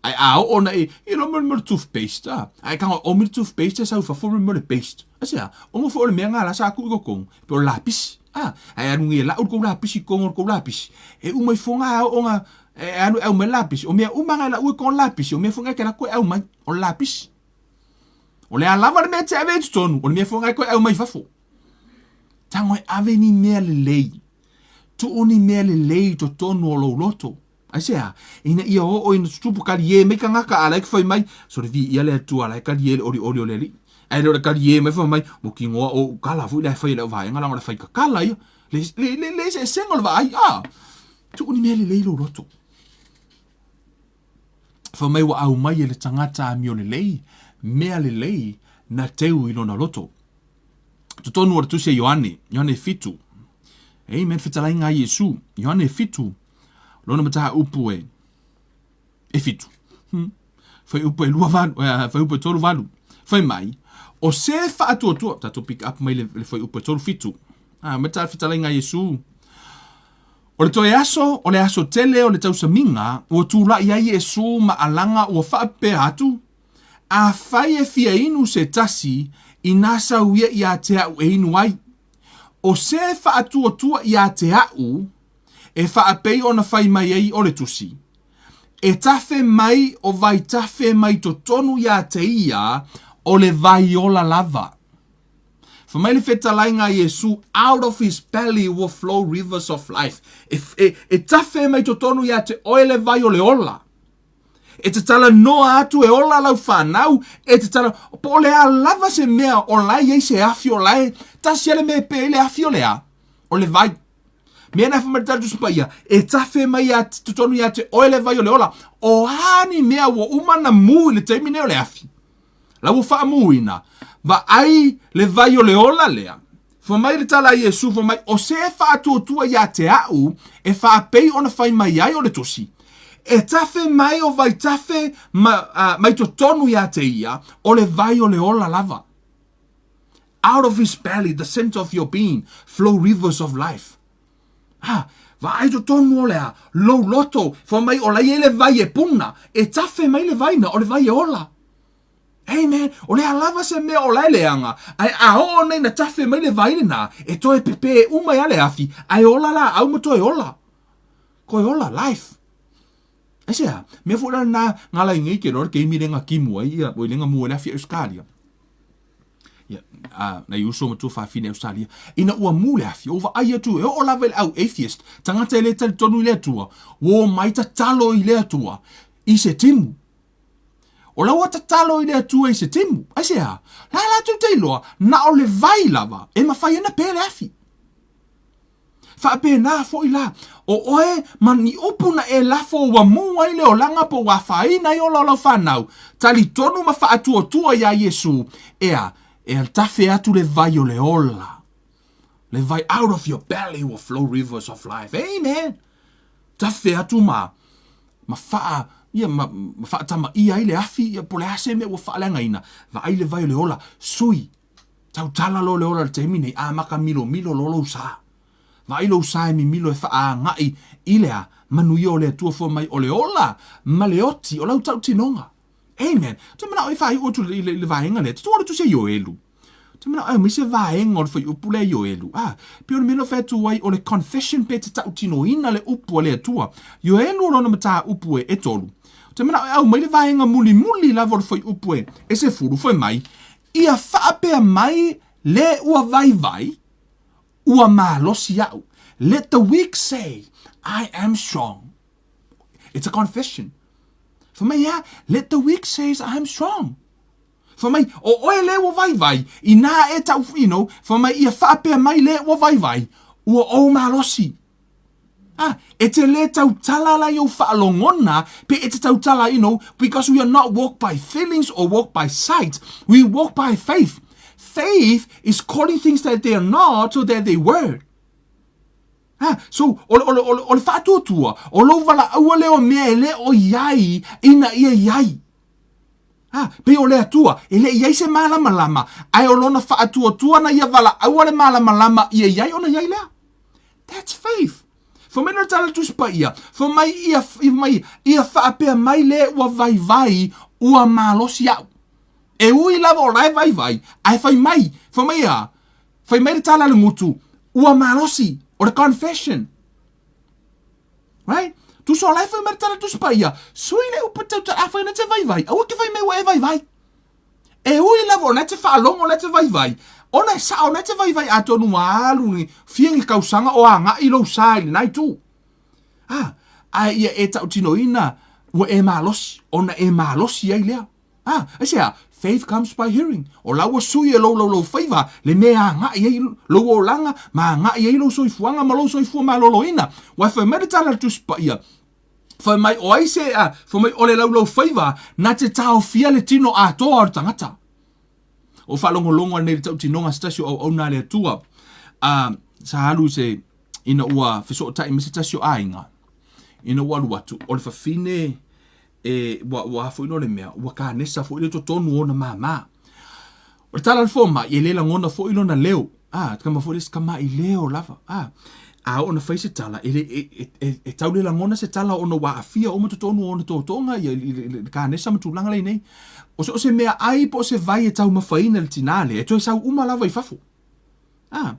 Ae a oo na e, you know, mo le toothpaste, a. Ae tago e omi le toothpaste e sau i fafo mo le paste. Aisea? Omo foi o le mea nga la sa tuu i totonu, e pei o le lapisi, a. Ae alu nei e lau le tou lapisi i totonu o le tou lapisi, e uma ifo nga a oo na, e alu e aumai le lapisi, o mea uma nga e lau i totonu o le lapisi, o mea foi nga e te alu atu e aumai, o le lapisi. O le a lava le mea e te ave i totonu, o le mea foi nga e toe aumai i fafo. Tago e ave ni mea lelei. Tuu ni mea lelei i totonu o lou loto. Aisea? Ina ia oo ina tutupu kalie mai tagata a la e fai mai, sole viia le Atua la e kalie le olioli o le Alii. Ae le o le kalie mai fai mai, mautinoa o ou tala foi la e fai e le auvaega leaga o le faitatala ia. Le, le, le, le eseesega o le vaai, a! Tuu ni mea lelei lou loto. Fai mai ua aumai e le tagata amio lelei, mea lelei na teu i lona loto. Totonu o le tusi a Ioane, Ioane 7. Amen, fetalaiga a Iesu, Ioane 7, lona mataupu e, e 7. Hmm. Fuaiupu e 28, eh, fuaiupu e 38. Fai mai, o se faatuatua, tatou pick up mai le, le fuaiupu e 37. Ah, ma ta fetalaiga a Iesu. O le toe aso, o le aso tele o le tausamiga, ua tula'i ai Iesu ma alaga ua faapea atu, Afai e fia inu se tasi, inā sau ia iā te a'u e inu ai. O se faatuatua iā te a'u, e faapei ona fai mai ai o le Tusi, E tafe mai o vaitafe mai totonu iā te ia o le vai ola lava. Fai mai le fetalaiga a Iesu, Out of his belly will flow rivers of life. E, e, e tafe mai totonu iā te oe le vai o le ola. E te talanoa atu e ola lau whanau, e te tala, po o le a lava se mea o la e i ai se afi o la e, tasi a le mea e pe ai le afi o le a, o le vai. Mea na whamari tala tusi paia, e tawhe mai a totonu ia te oe le vai o le ola, o a ni mea ua uma na mū i le taimi nei o le afi. La ua faamuina, vaai le vai o le ola lea. Fai mai le tala a Iesu, fai mai, o se faatuatua iā te a'u e faapei ona fai mai ai o le Tusi, e tafe mai o vaitafe ma, uh, mai totonu iā te ia, o le vai o le ola lava. Out of his belly, the center of your being, flow rivers of life. Ha, vaai totonu o le a, lou loto, fai mai o la i ai le vai e puna, e tafe mai le vai na, o le vai e ola. Amen. O le a lava se mea o la e leaga, ae a oo nei na tafe mai le vai lenā, e toe pepē uma ai a le afi, ae ola laau ma toe ola. Koe ola, life. Aisea, mea foi la lenā, ngā lai nei ke loa le keimi le nga kimu ai ia, oi le nga mua le afi Australia. Ia, a, nai uso ma tua fafine Australia. Ina ua mu le afi, o vaai atu, e oo lava i le au atheist, tagata e le talitonu i le Atua, ua omai tatalo i le Atua, i se timu. O la ua tatalo i le Atua i se timu. Aisea? La latou te iloa, na o le vai lava e mafai ai na pē le afi. Faapena foi la, o oe ma ni upu na e lafo ua mū ai le olaga po ua afaina ai ola o lau fanau, talitonu ma faatuatua iā Iesu, ea, e tafe atu le vai o le ola. Le vai, out of your belly will flow rivers of life. Amen! Tafe atu ma, ma faa, ia, ma, ma faatamaia ai le afi, ia, po o le a se mea ua faaleagaina, vaai le vai o le ola, sui, tautala loa le ola i le taimi nei, amata milomilo loa lou sa. Vaai lou sa e mimilo e faaaga'i i le a, manuia o le Atua fua mai o le ola ma le oti o lau tautinoga. Amen. Ou te manao e faaiu atu i le, i le vaega lea, tutu o le tusi a Ioelu. Ou te manao e aumai se vaega o le fuaiupu lea Ioelu. Ah, pei o le mea lea o fai atu ai o le confession pe te tautinoina le upu a le Atua. Ioelu o lona mataupu e, e tolu. Ou te manao e aumai le vaega mulimuli lava o le fuaiupu e, e sefulu, fai mai, ia faapea mai le ua vaivai, ua malosi a'u. Let the weak say, I am strong. It's a confession. Fai mai, yeah, let the weak say, I am strong. Fai mai, o oe le ua vaivai, inā e tau, you know, fai mai, ia faapea mai le ua vaivai, ua ou malosi. Ah, e te lē tautala la i ou faalogona, pe e te tautala, you know, because we are not walk by feelings or walk by sight, we walk by faith. Faith is calling things that they are not so that they were. Ah, so, o, o, o, o le faatuatua, o lou valaʻaua lea o mea e le o i ai ina ia i ai. Ah, pei o le Atua, e le i ai se malamalama, ae o lona faatuatua na ia valaʻaua le malamalama ia i ai ona i ai lea. That's faith. Fai mai le tala Tusi Paia, fai mai ia, fai mai ia faapea mai le ua vaivai, ua malosi au. E ui lava o la e vaivai, ae fai mai, fai mai a, fai mai le tala a le gutu, ua malosi, o le confession. Right? Tusa o la e fai mai le tala Tusi Paia, sui le upu tau, a fai na te vaivai, aua ke fai mai ua e vaivai. E ui lava o lena e te faalogo o lena e te vaivai, ona e sao o lena e te vaivai atonu ua alu ni fia ni tausaga o agai lou sa i lena itu. A, ae ia e tautinoina ua e malosi, ona e malosi ai lea. A, aisea? Faith comes by hearing. O la ua sui e lou laulaufaiva le mea e agai ai lou olaga ma agai ai lou soifuaga ma lou soifua maloloina. Ua fai mai le tala a le Tusi Paia, Fai mai o ai se a, fai mai o le laulaufaiva na te taofia le tino atoa o le tagata. O faalogologo nei le tautinoga se tasi o auauna a le Atua, a, sa alu i se, ina ua fesootai mai se tasi o aiga, ina ua alu atu, o le fafine e, ua, ua a foi no le mea, ua kanesa foi le totonu o ona māmā. O le tala a le fomai, e le lagona foi lona leo. A, tama foi le isi tamaʻi leo lava. A, a oo ina fai se tala, e le, e, e, e, e tau le lagona se tala ona ua aafia uma totonu o ona tootooga ia, i le, le kanesa ma tulaga la i nei. O se, o se meaai po o se vai e taumafaina e le tinā lea, e toe sau uma lava i fafo. A,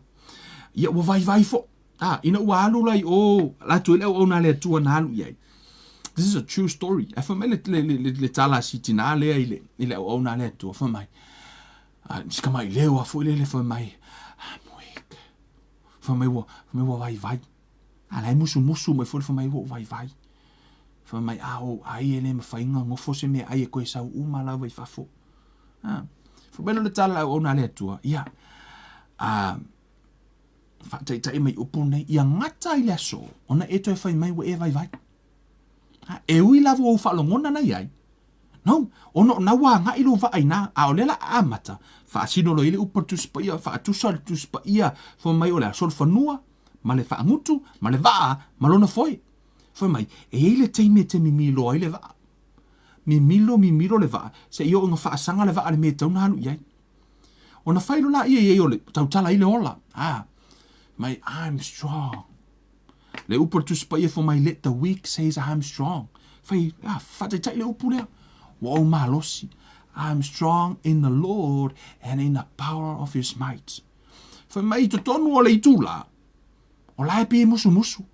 ia ua vaivai foi. A, ina ua alu la i o, la atu ai le auauna a le Atua na alu i ai. This is a true story. Ae fai mai le, le, le, le, le tala a si tinā lea i le, i le auauna a le Atua, fai mai, a, si tamaileo a foi lele fai mai, I'm weak. Fai mai ua, fai mai ua vaivai. A la e musumusu mai foi le fai mai ua ou vaivai. Fai mai, a ou ai e le mafai ona nofo se meaai e toe sau uma lava i fafo. A, fai mai le tala a le auauna a le Atua, ia, a, faataitai mai upu nei, ia gata i le aso, ona e toe fai mai ua e vaivai. A, e ui lava ua ou faalogona na i ai, no, ona o na ua agai lou vaa iina, a o lea la a amata, faasino loa i ai le upu a le Tusi Paia, faatusa le Tusi Paia, fai mai o le aso le fanua, ma le faagutu, ma le vaa, ma lona foe. Fai mai, e i ai le taimi e te mimilo ai le vaa. Mimilo, mimilo le vaa, seia oo ina faasaga le vaa i le mea e tatau ona alu i ai. Ona fai loa lea i ai o le tautala ai le ola. Ah, mai I'm strong. Le upu a le Tusi Paia fai mai let the weak says I'm strong. Fai, ah, faataitai le upu lea. Ua ou malosi. I'm strong in the Lord and in the power of his might. Fai mai i totonu o le itula, o la e pei e musumusu.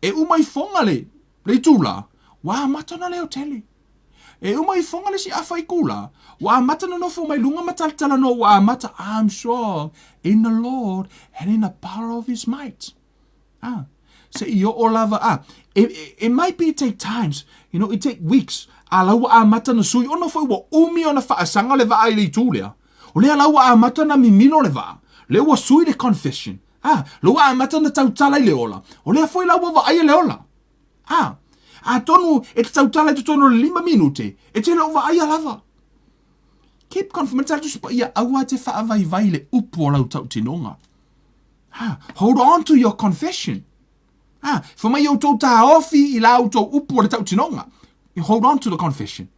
E uma ifoga le, le itula, ua amata ona leo tele. E uma ifoga le isi afa i kula, ua amata ona nofo mai luga ma talatalanoa ua amata, I'm strong in the Lord and in the power of his might. Ah, se i oo lava, ah, it, it, it might be take times, you know, it take weeks, a la ua amata na sui, ona foi ua umi ona faasaga le vaa i le itu lea. O lea la ua amata na mimilo le vaa, lea ua sui le confession. Ah, lea ua amata na tautala i le ola, o lea foi la ua vaaia le ola. A, atonu e te tautala i totonu o le lima minute, e te le o vaaia lava. Keep confident, tala Tusi Paia, aua te faavaivai le upu o lau tautinoga. Ha, hold on to your confession. Ha, fai mai outou taofi i la outou upu o le tautinoga. Hold on to the confession.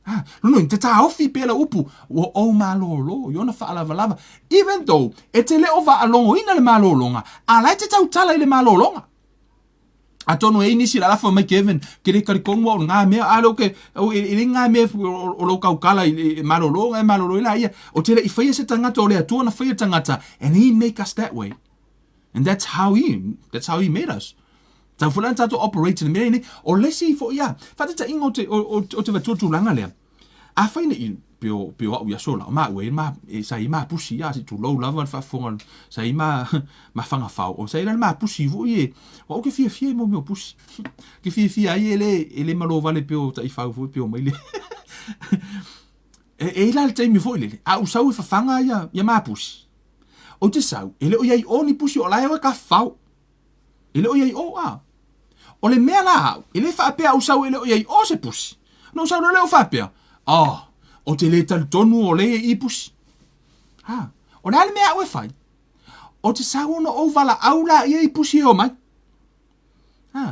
Ha, lona uiga, te taofi pea lau upu, ua ou malōlō i ona faalavalava. Even though e te le o faalogoina le malōlōga, a la e te tautala i le malōlōga. Atonu e ai nisi la fai mai Kevin, ke le talitonu au i ngā mea, a leo ke, o, e, e le ngā mea o, o lou tautala i, e malolo, e malolo i la ia. O te le i whaia se tangata o le Atua na whaia tangata, and he make us that way. And that's how he, that's how he made us. Tau fo lana tātou operate i le mea nei, o le isi fo ia, whaatatainga o te, o, o, o te vatua tūlanga lea. A whai nei, pe o, pe o au i aso la, o ma ue, ma, e, sa i ma pusi, a si tulou lava le faafofoga, sa i ma, ma whangawhao, o sa i la le ma pusi fo i e, o au ke fiafia i mo mea o pusi. Ke fiafia ai e le, e le malo vale pe o taifau fo pe o mai le. E, e i la le taimi foi lele, a u sau e whawhanga ia, ia ma pusi. O te sau, e le o iai o ni pusi o la e o e ka whao. E le o i ai o, a. O le mea la au, e le faapea au sau e le o i ai o se pusi. Na ou sau loa lea ou faapea, oh, o te le talitonu o lea i pusi. Ha, o le a le mea au e fai? O te sau ona ou valaau la ia i pusi e omai. Ha,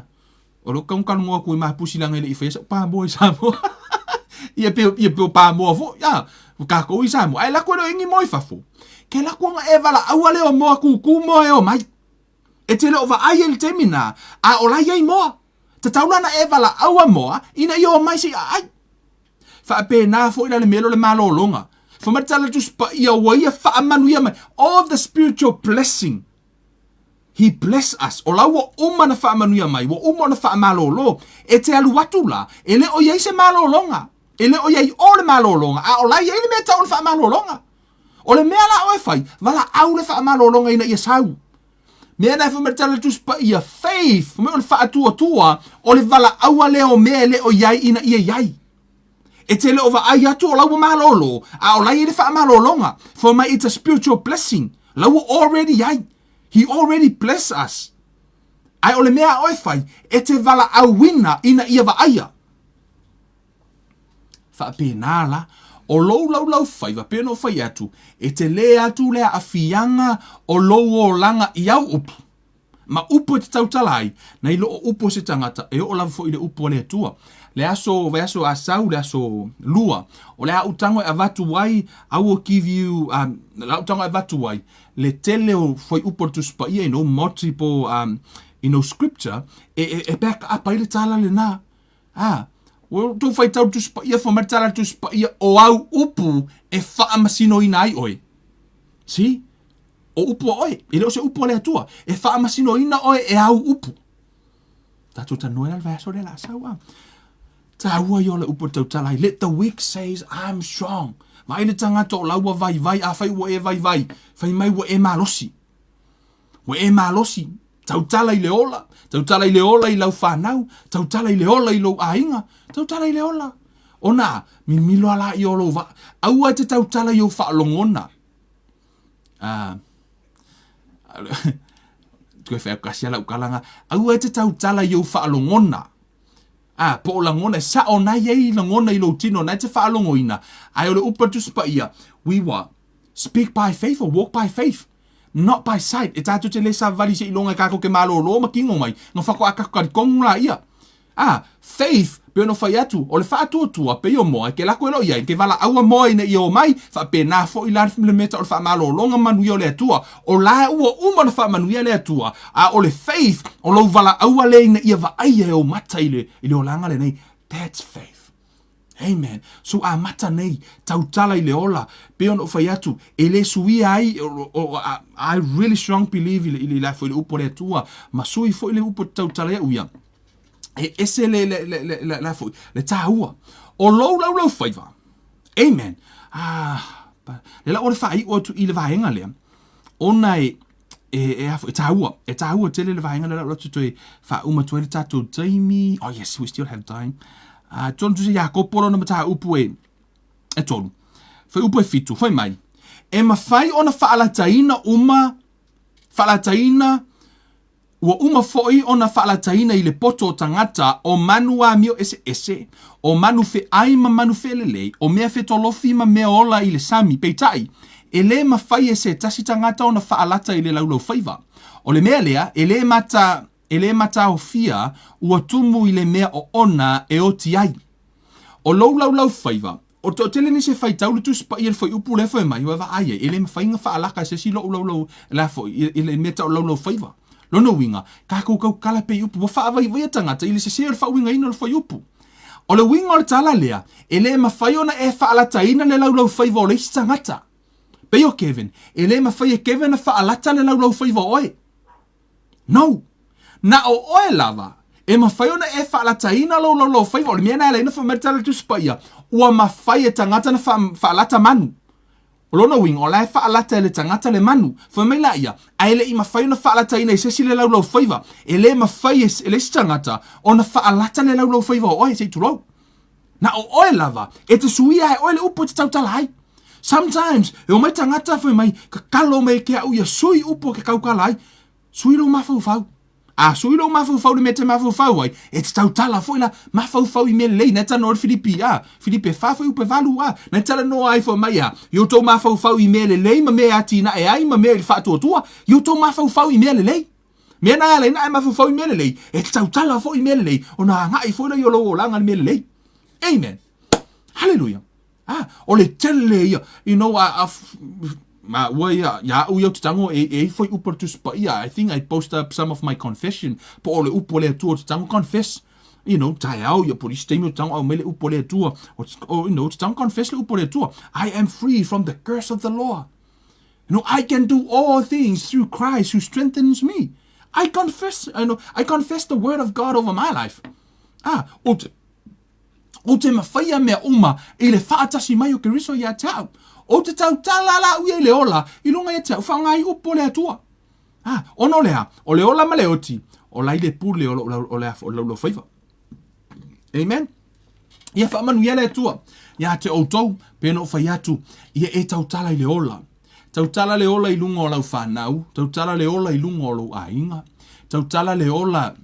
o lou tau talanoa atu i ma pusi leaga e le i faia sau pamoa i Samoa. Ia pe, ia pe o pamoa foi, a, o kākou i Samoa. Ae lako e le o i ni moa i fafo. Ke lako ona e valaau a lea o moa kūkū moa e omai. E te le o vaai ai i le taimi lena, a o la e i ai moa. Tatau la ona e valaau moa ina ia omai se i aai. Faapena foi la le mea lea o le malologa. Fai mai le tala a le Tusi Paia ua ia faamanuia mai. All the spiritual blessing. He bless us. O la ua uma ona faamanuia mai, ua uma ona faamalolo. E te alu atu la, e le o i ai se malologa. E le o i ai o le malologa, a o la e i ai le mea e tau o le faamalologa. O le mea la oe fai, valaau le faamalologa ina ia sau. Mea na e fai mai le tala a le Tusi Paia, faith, fai mai o le faatuatua, o le valaauga lea o mea e le o i ai ina ia i ai. E te le o vaai atu o la ua malolo, a o la e i ai le faamalologa. Fai mai it's a spiritual blessing. La ua already i ai. He already bless us. Ae o le mea a oe fai, e te valaauina ina ia vaaia. Faapena la, o lou laulau faiva, pei ona ou fai atu, e tele atu le aafiaga o lou olaga i au upu, ma upu e te tautala ai, nai lo o upu a se tagata, e oo lava foi i le upu a le Atua. Le aso, vaiaso Asau, le aso Lua, o le a ou tago e avatu ai, I will give you, um, le a ou tago e avatu ai, le tele o fuaiupu o le Tusi Paia, you know, multiple, um, you know, scripture, e, e, e back up ai le tala lena. A, ua outou faitau le Tusi Paia, fai mai le tala a le Tusi Paia, o au upu e faamasinoina ai oe. See? O upu a oe, e le o se upu a le Atua. E faamasinoina oe e au upu. Tatou talanoa la le vaiaso lea la sau a. Taua ia o le upu e tautala ai. Let the weak says I'm strong. Vaai le tagata o la ua vaivai, afai ua e vaivai, fai mai ua e malosi. Ua e malosi, tautala i le ola, tautala i le ola i lau fanau, tautala i le ola i lou aiga, tautala i le ola. Ona, mimilo ala i o lou va, aua e te tautala i ou faalogona. Ah, toe whai kasi ala ukalanga, aua e te tautala i ou faalogona. Ah, po o lagona, e sao na i ai lagona i lou tino, na e te faalogoina, ae o le upu a le Tusi Paia, we what? Speak by faith or walk by faith. Not by sight. E tātou te le savali se iloga e kākou ke malōlō ma kino mai. No whako a kako kari kongu la ia. A, faith, pe ono whai atu, o le whaatuatua, pe o moa, ke lako e lo iai, ke vala aua moa ina ia o mai, whaapena foi la le mea o le whaamalōlōga manuia o le Atua. O la ua uma ona whaamanuia le Atua, a o le faith, o lou vala aua le ina ia vaaia e ou mata i le, i le olaga lenei. That's faith. Amen. So amata nei, tautala i le ola, pei ona ou fai atu, e le suia ai, o, o, I really strong believe i le, i le, i le upu a le Atua, ma sui foi le upu e tautala ia'u ia, e ese le, le, le, le, le, le, foi, le tāua. O lou laulau faiva. Amen. Ah, le la o le whaai'u atu i le vaega lea, ona e, e, e, e tāua, e tāua tele le vaega lea la atu toe whaauma atu ai le tātou taimi. Oh yes, we still have time. Uh, tonu tusi Iakopo lona mataupu e, e tolu. Whai upu e fitu, whai mai. E mawhai ona whaalataina uma, whaalataina Ua uma foi ona faalataina i le poto o tagata, o manu amio eseese, o manu feai ma manu felelei, o mea fetolofi ma mea ola i le sami, peitai, e lē mafai e se tasi tagata ona faalata i le laulaufaiva. O le mea lea, e lē mata, e lē mataofia ua tumu i le mea oona e oti ai. O lou laulaufaiva, O toatele nisi e faitau le Tusi Paia i le fuaiupu lea fai mai, ua vaai ai, e le mafai ona faalaka e se isi lou laulau, la foi, i le mea tau laulau faiva. Lona uiga, tatou tautala pea i upu, ua faavaivaia tagata i le sese o le faauigaina o le fuaiupu. O le uiga o le tala lea, e le mafai ona e faalataina le laulau faiva o le isi tagata. Pei o Kevin, e le mafai e Kevin ona faalata le laulau faiva o oe. No! Na o oe lava e mafai ona e faalataina lou laulaufaiva. O le mea lena e ala ai ona fai mai le tala a le Tusi Paia, ua mafai e tagata ona faalata manu. O lona uiga, o la e faalata e le tagata le manu. Fai mai laia, ae le i mafai ona faalataina e se isi le laulaufaiva. E le mafai e le isi tagata ona faalata le laulaufaiva o oe, se i tulou. Na o oe lava, e te suia e oe le upu e te tautala ai. Sometimes, e omai tagata fai mai, kakalo mai ke au ia sui upu e ke kaukala ai. Sui lou mafaufau. A sui lou mafaufau le mea e te mafaufau ai, e te tautala foi la, mafaufau i mea lelei, na e talanoa le Filipi, a, Filipi e fa foi upu e valu, a, na e talanoa ai fai mai, a, i outou mafaufau i mea lelei ma mea e atinae ai ma mea i le faatuatua, i outou mafaufau i mea lelei. Mea na e ala ai ona e mafaufau i mea lelei, e te tautala foi i mea lelei, ona agai foi lea o lou olaga i le mea lelei. Amen. Hallelujah. Ah, o le tele ia. You know, a, a, Ma ua ia, ia au ia ou te tago e, e ifo i upu a le Tusi Paia. I think I post up some of my confession, po o le upu a le Atua ou te tago confess. You know, taeao ia po o nisi taimi ou te tago aumai le upu a le Atua. O, you know, ou te tago confess le upu a le Atua. I am free from the curse of the law. You know, I can do all things through Christ who strengthens me. I confess, I know, I confess the word of God over my life. Ah, ou te, Ou te mawhaia mea uma i le whaatasi mai o Keriso ia te au. Ou te tautala la au ia i le ola i lunga ia te au whaonga ai upu o le Atua. Ah, ono lea, o le ola ma le oti, o la i le pule o lou, o le, o lou faiva. Amen. Ia whaamanuia le Atua ia te outou, pe no whai atu, ia e tautala i le ola. Tautala le ola i lunga o lau whanau, tautala le ola i lunga o lou aiga, tautala le ola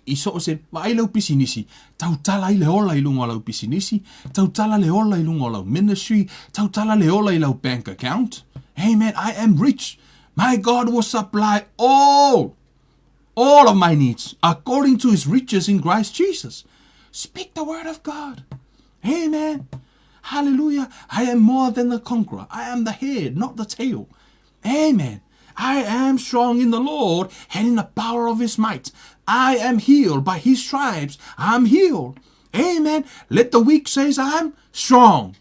i so o se vaai lau pisinisi, tautala ai le ola i luga o lau pisinisi, tautala le ola i luga o lau ministry, tautala le ola i lau bank account. Amen, I am rich. My God will supply all, all of my needs according to his riches in Christ Jesus. Speak the word of God. Amen. Hallelujah. I am more than the conqueror. I am the head, not the tail. Amen. I am strong in the Lord and in the power of his might. I am healed by his stripes. I'm healed. Amen. Let the weak say, I'm strong.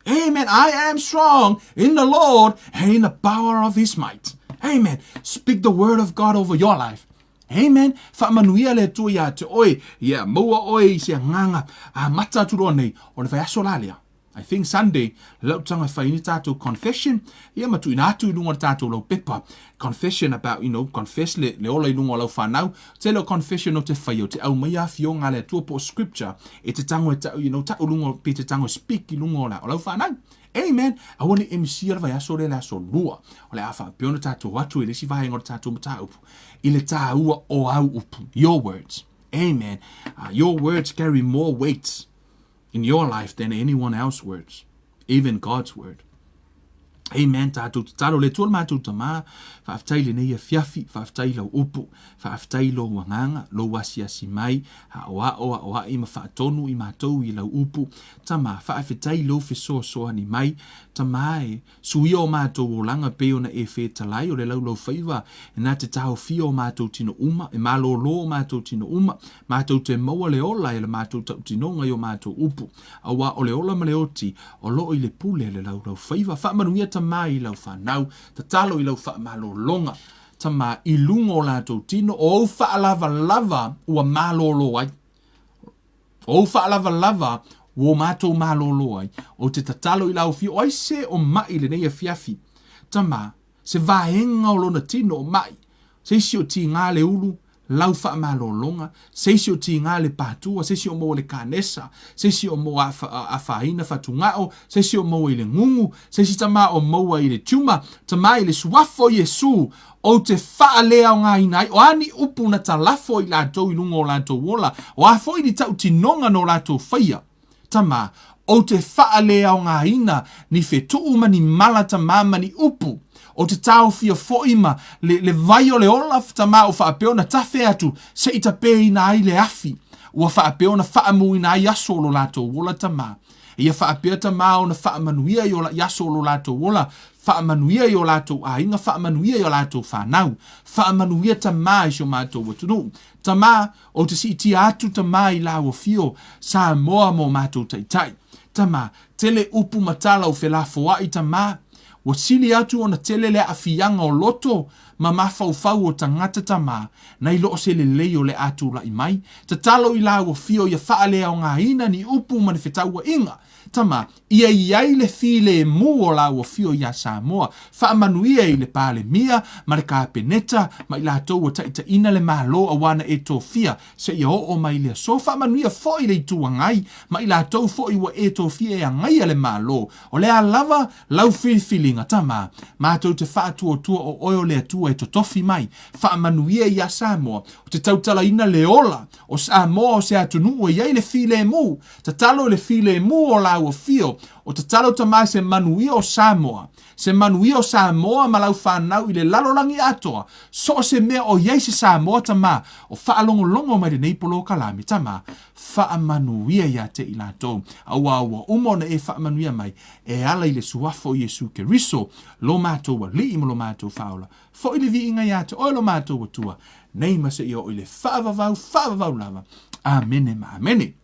Amen. I am strong in the Lord and in the power of his might. Amen. Speak the word of God over your life. Amen. Faamanuia le Atua iā te oe, ia maua oe i se agaga amata atu loa nei o le vaiaso la lea. I think Sunday, lau tanga e whai ni tātou confession, ia ma tuina atu i lunga o le tātou lau pepa. Confession about, you know, confess le, le ola i lunga o lau whanau. Tele o confession o te whai o te au mai a whionga le Atua po scripture, e te tango e tau, you know, tau lunga, pe te tango e speak i lunga o la, o lau whanau. Amen. Aua ne i misia le vaiaso lea le aso lua. O le a faapea ona tātou atu i le isi vaega o le tātou mataupu. I le tāua o au upu. Your words. Amen. Your words carry more weight in your life than anyone else's words. Even God's word. Amen. Tātou tatalo le Atua le mātou tamā. Faafetai lenei afiafi, faafetai lau upu, faafetai lou agaga, lou asiasi mai, aoao, aoai ma faatonu i matou i lau upu. Tama, faafetai lou fesoasoani mai. Tama e, suia o matou olaga pei ona e fetalai o le laulaufaiva na te taofia o matou tino uma, e malōlō o matou tino uma, matou te maua le ola e le matou tautinoga i o matou upu. Auā o le ola ma le oti, o loo i le pule a le laulaufaiva. Faamanuia Tama i lau fanau, tatalo i lau faamalologa, Tama, i luga o latou tino, o ou faalavalava ua malōlō ai. O ou faalavalava ua o matou malōlō ai. Ou te tatalo i lau afio, o ai se o maʻi lenei afiafi? Tama, se vaega o lona tino o maʻi, se isi o tigā le ulu, lau faamalologa, se isi o tigā le patua, se isi o maua le kanesa, se isi o maua afaina fatugao, se isi o maua i le gugu, se isi tama o maua i le tumor, tama i le suafa o Iesu, ou te faaleaogaina ai, o a ni upu na talafo i latou i luga o latou ola, o a foi ni tautinoga no latou faia. Tama, ou te faaleaogaina ni fetuu ma ni mala tama ma ni upu, ou te taofia foi ma le, le vai o le ola tama o faapea ona tafe atu se i tapeina ai le afi, ua faapea ona faamuina ai aso o lo latou ola tama. Ia faapea tama ona faamanuia i o, i aso o lo latou ola, faamanuia i o latou aiga, faamanuia i o latou fanau, faamanuia tama i si o matou atunuu. Tama, Ou te siitia atu tama i lau afio, Samoa mo matou taitai. Tama, tele upu ma tala o felafoai tama. Ua sili atu ona tele le aafiaga o loto ma mafaufau o tagata tama, nai lo o se lelei o le a tulai mai. Tatalo i lau afio ia faaleaogaina ni upu ma ni fetauaiga. Tama, ia i ai le filemu o lau afio iā Samoa, faamanuia i le Palemia ma le Kapeneta ma i latou ua taitaiina le Malo auā na e tofia seia oo mai i le aso, faamanuia foi le Itu Agai ma i latou foi ua e tofia e agaia le Malo. O le a lava lau filifiliga, Tama, matou te faatuatua o oe o le Atua e totofi mai, faamanuia iā Samoa, o te tautalaina le ola o Samoa o se atunuu e i ai le filemu, Tatalo i le filemu o lau afio, o tatalo tama se manuia o Samoa. Se manuia o Samoa ma lau fanau i le lalolagi atoa, so o se mea o i ai se Samoa Tama o faalogologo mai lenei polokalame, Tama, faamanuia ia te i latou, auā ua uma ona e faamanuia mai e ala i le Suafa o Iesu Keriso, lo matou Alii ma lo matou Faaola. Foi le viiga ia te Oe lo matou Atua, nei ma seia oo i le faavavau, faavavau lava. Amene ma amene.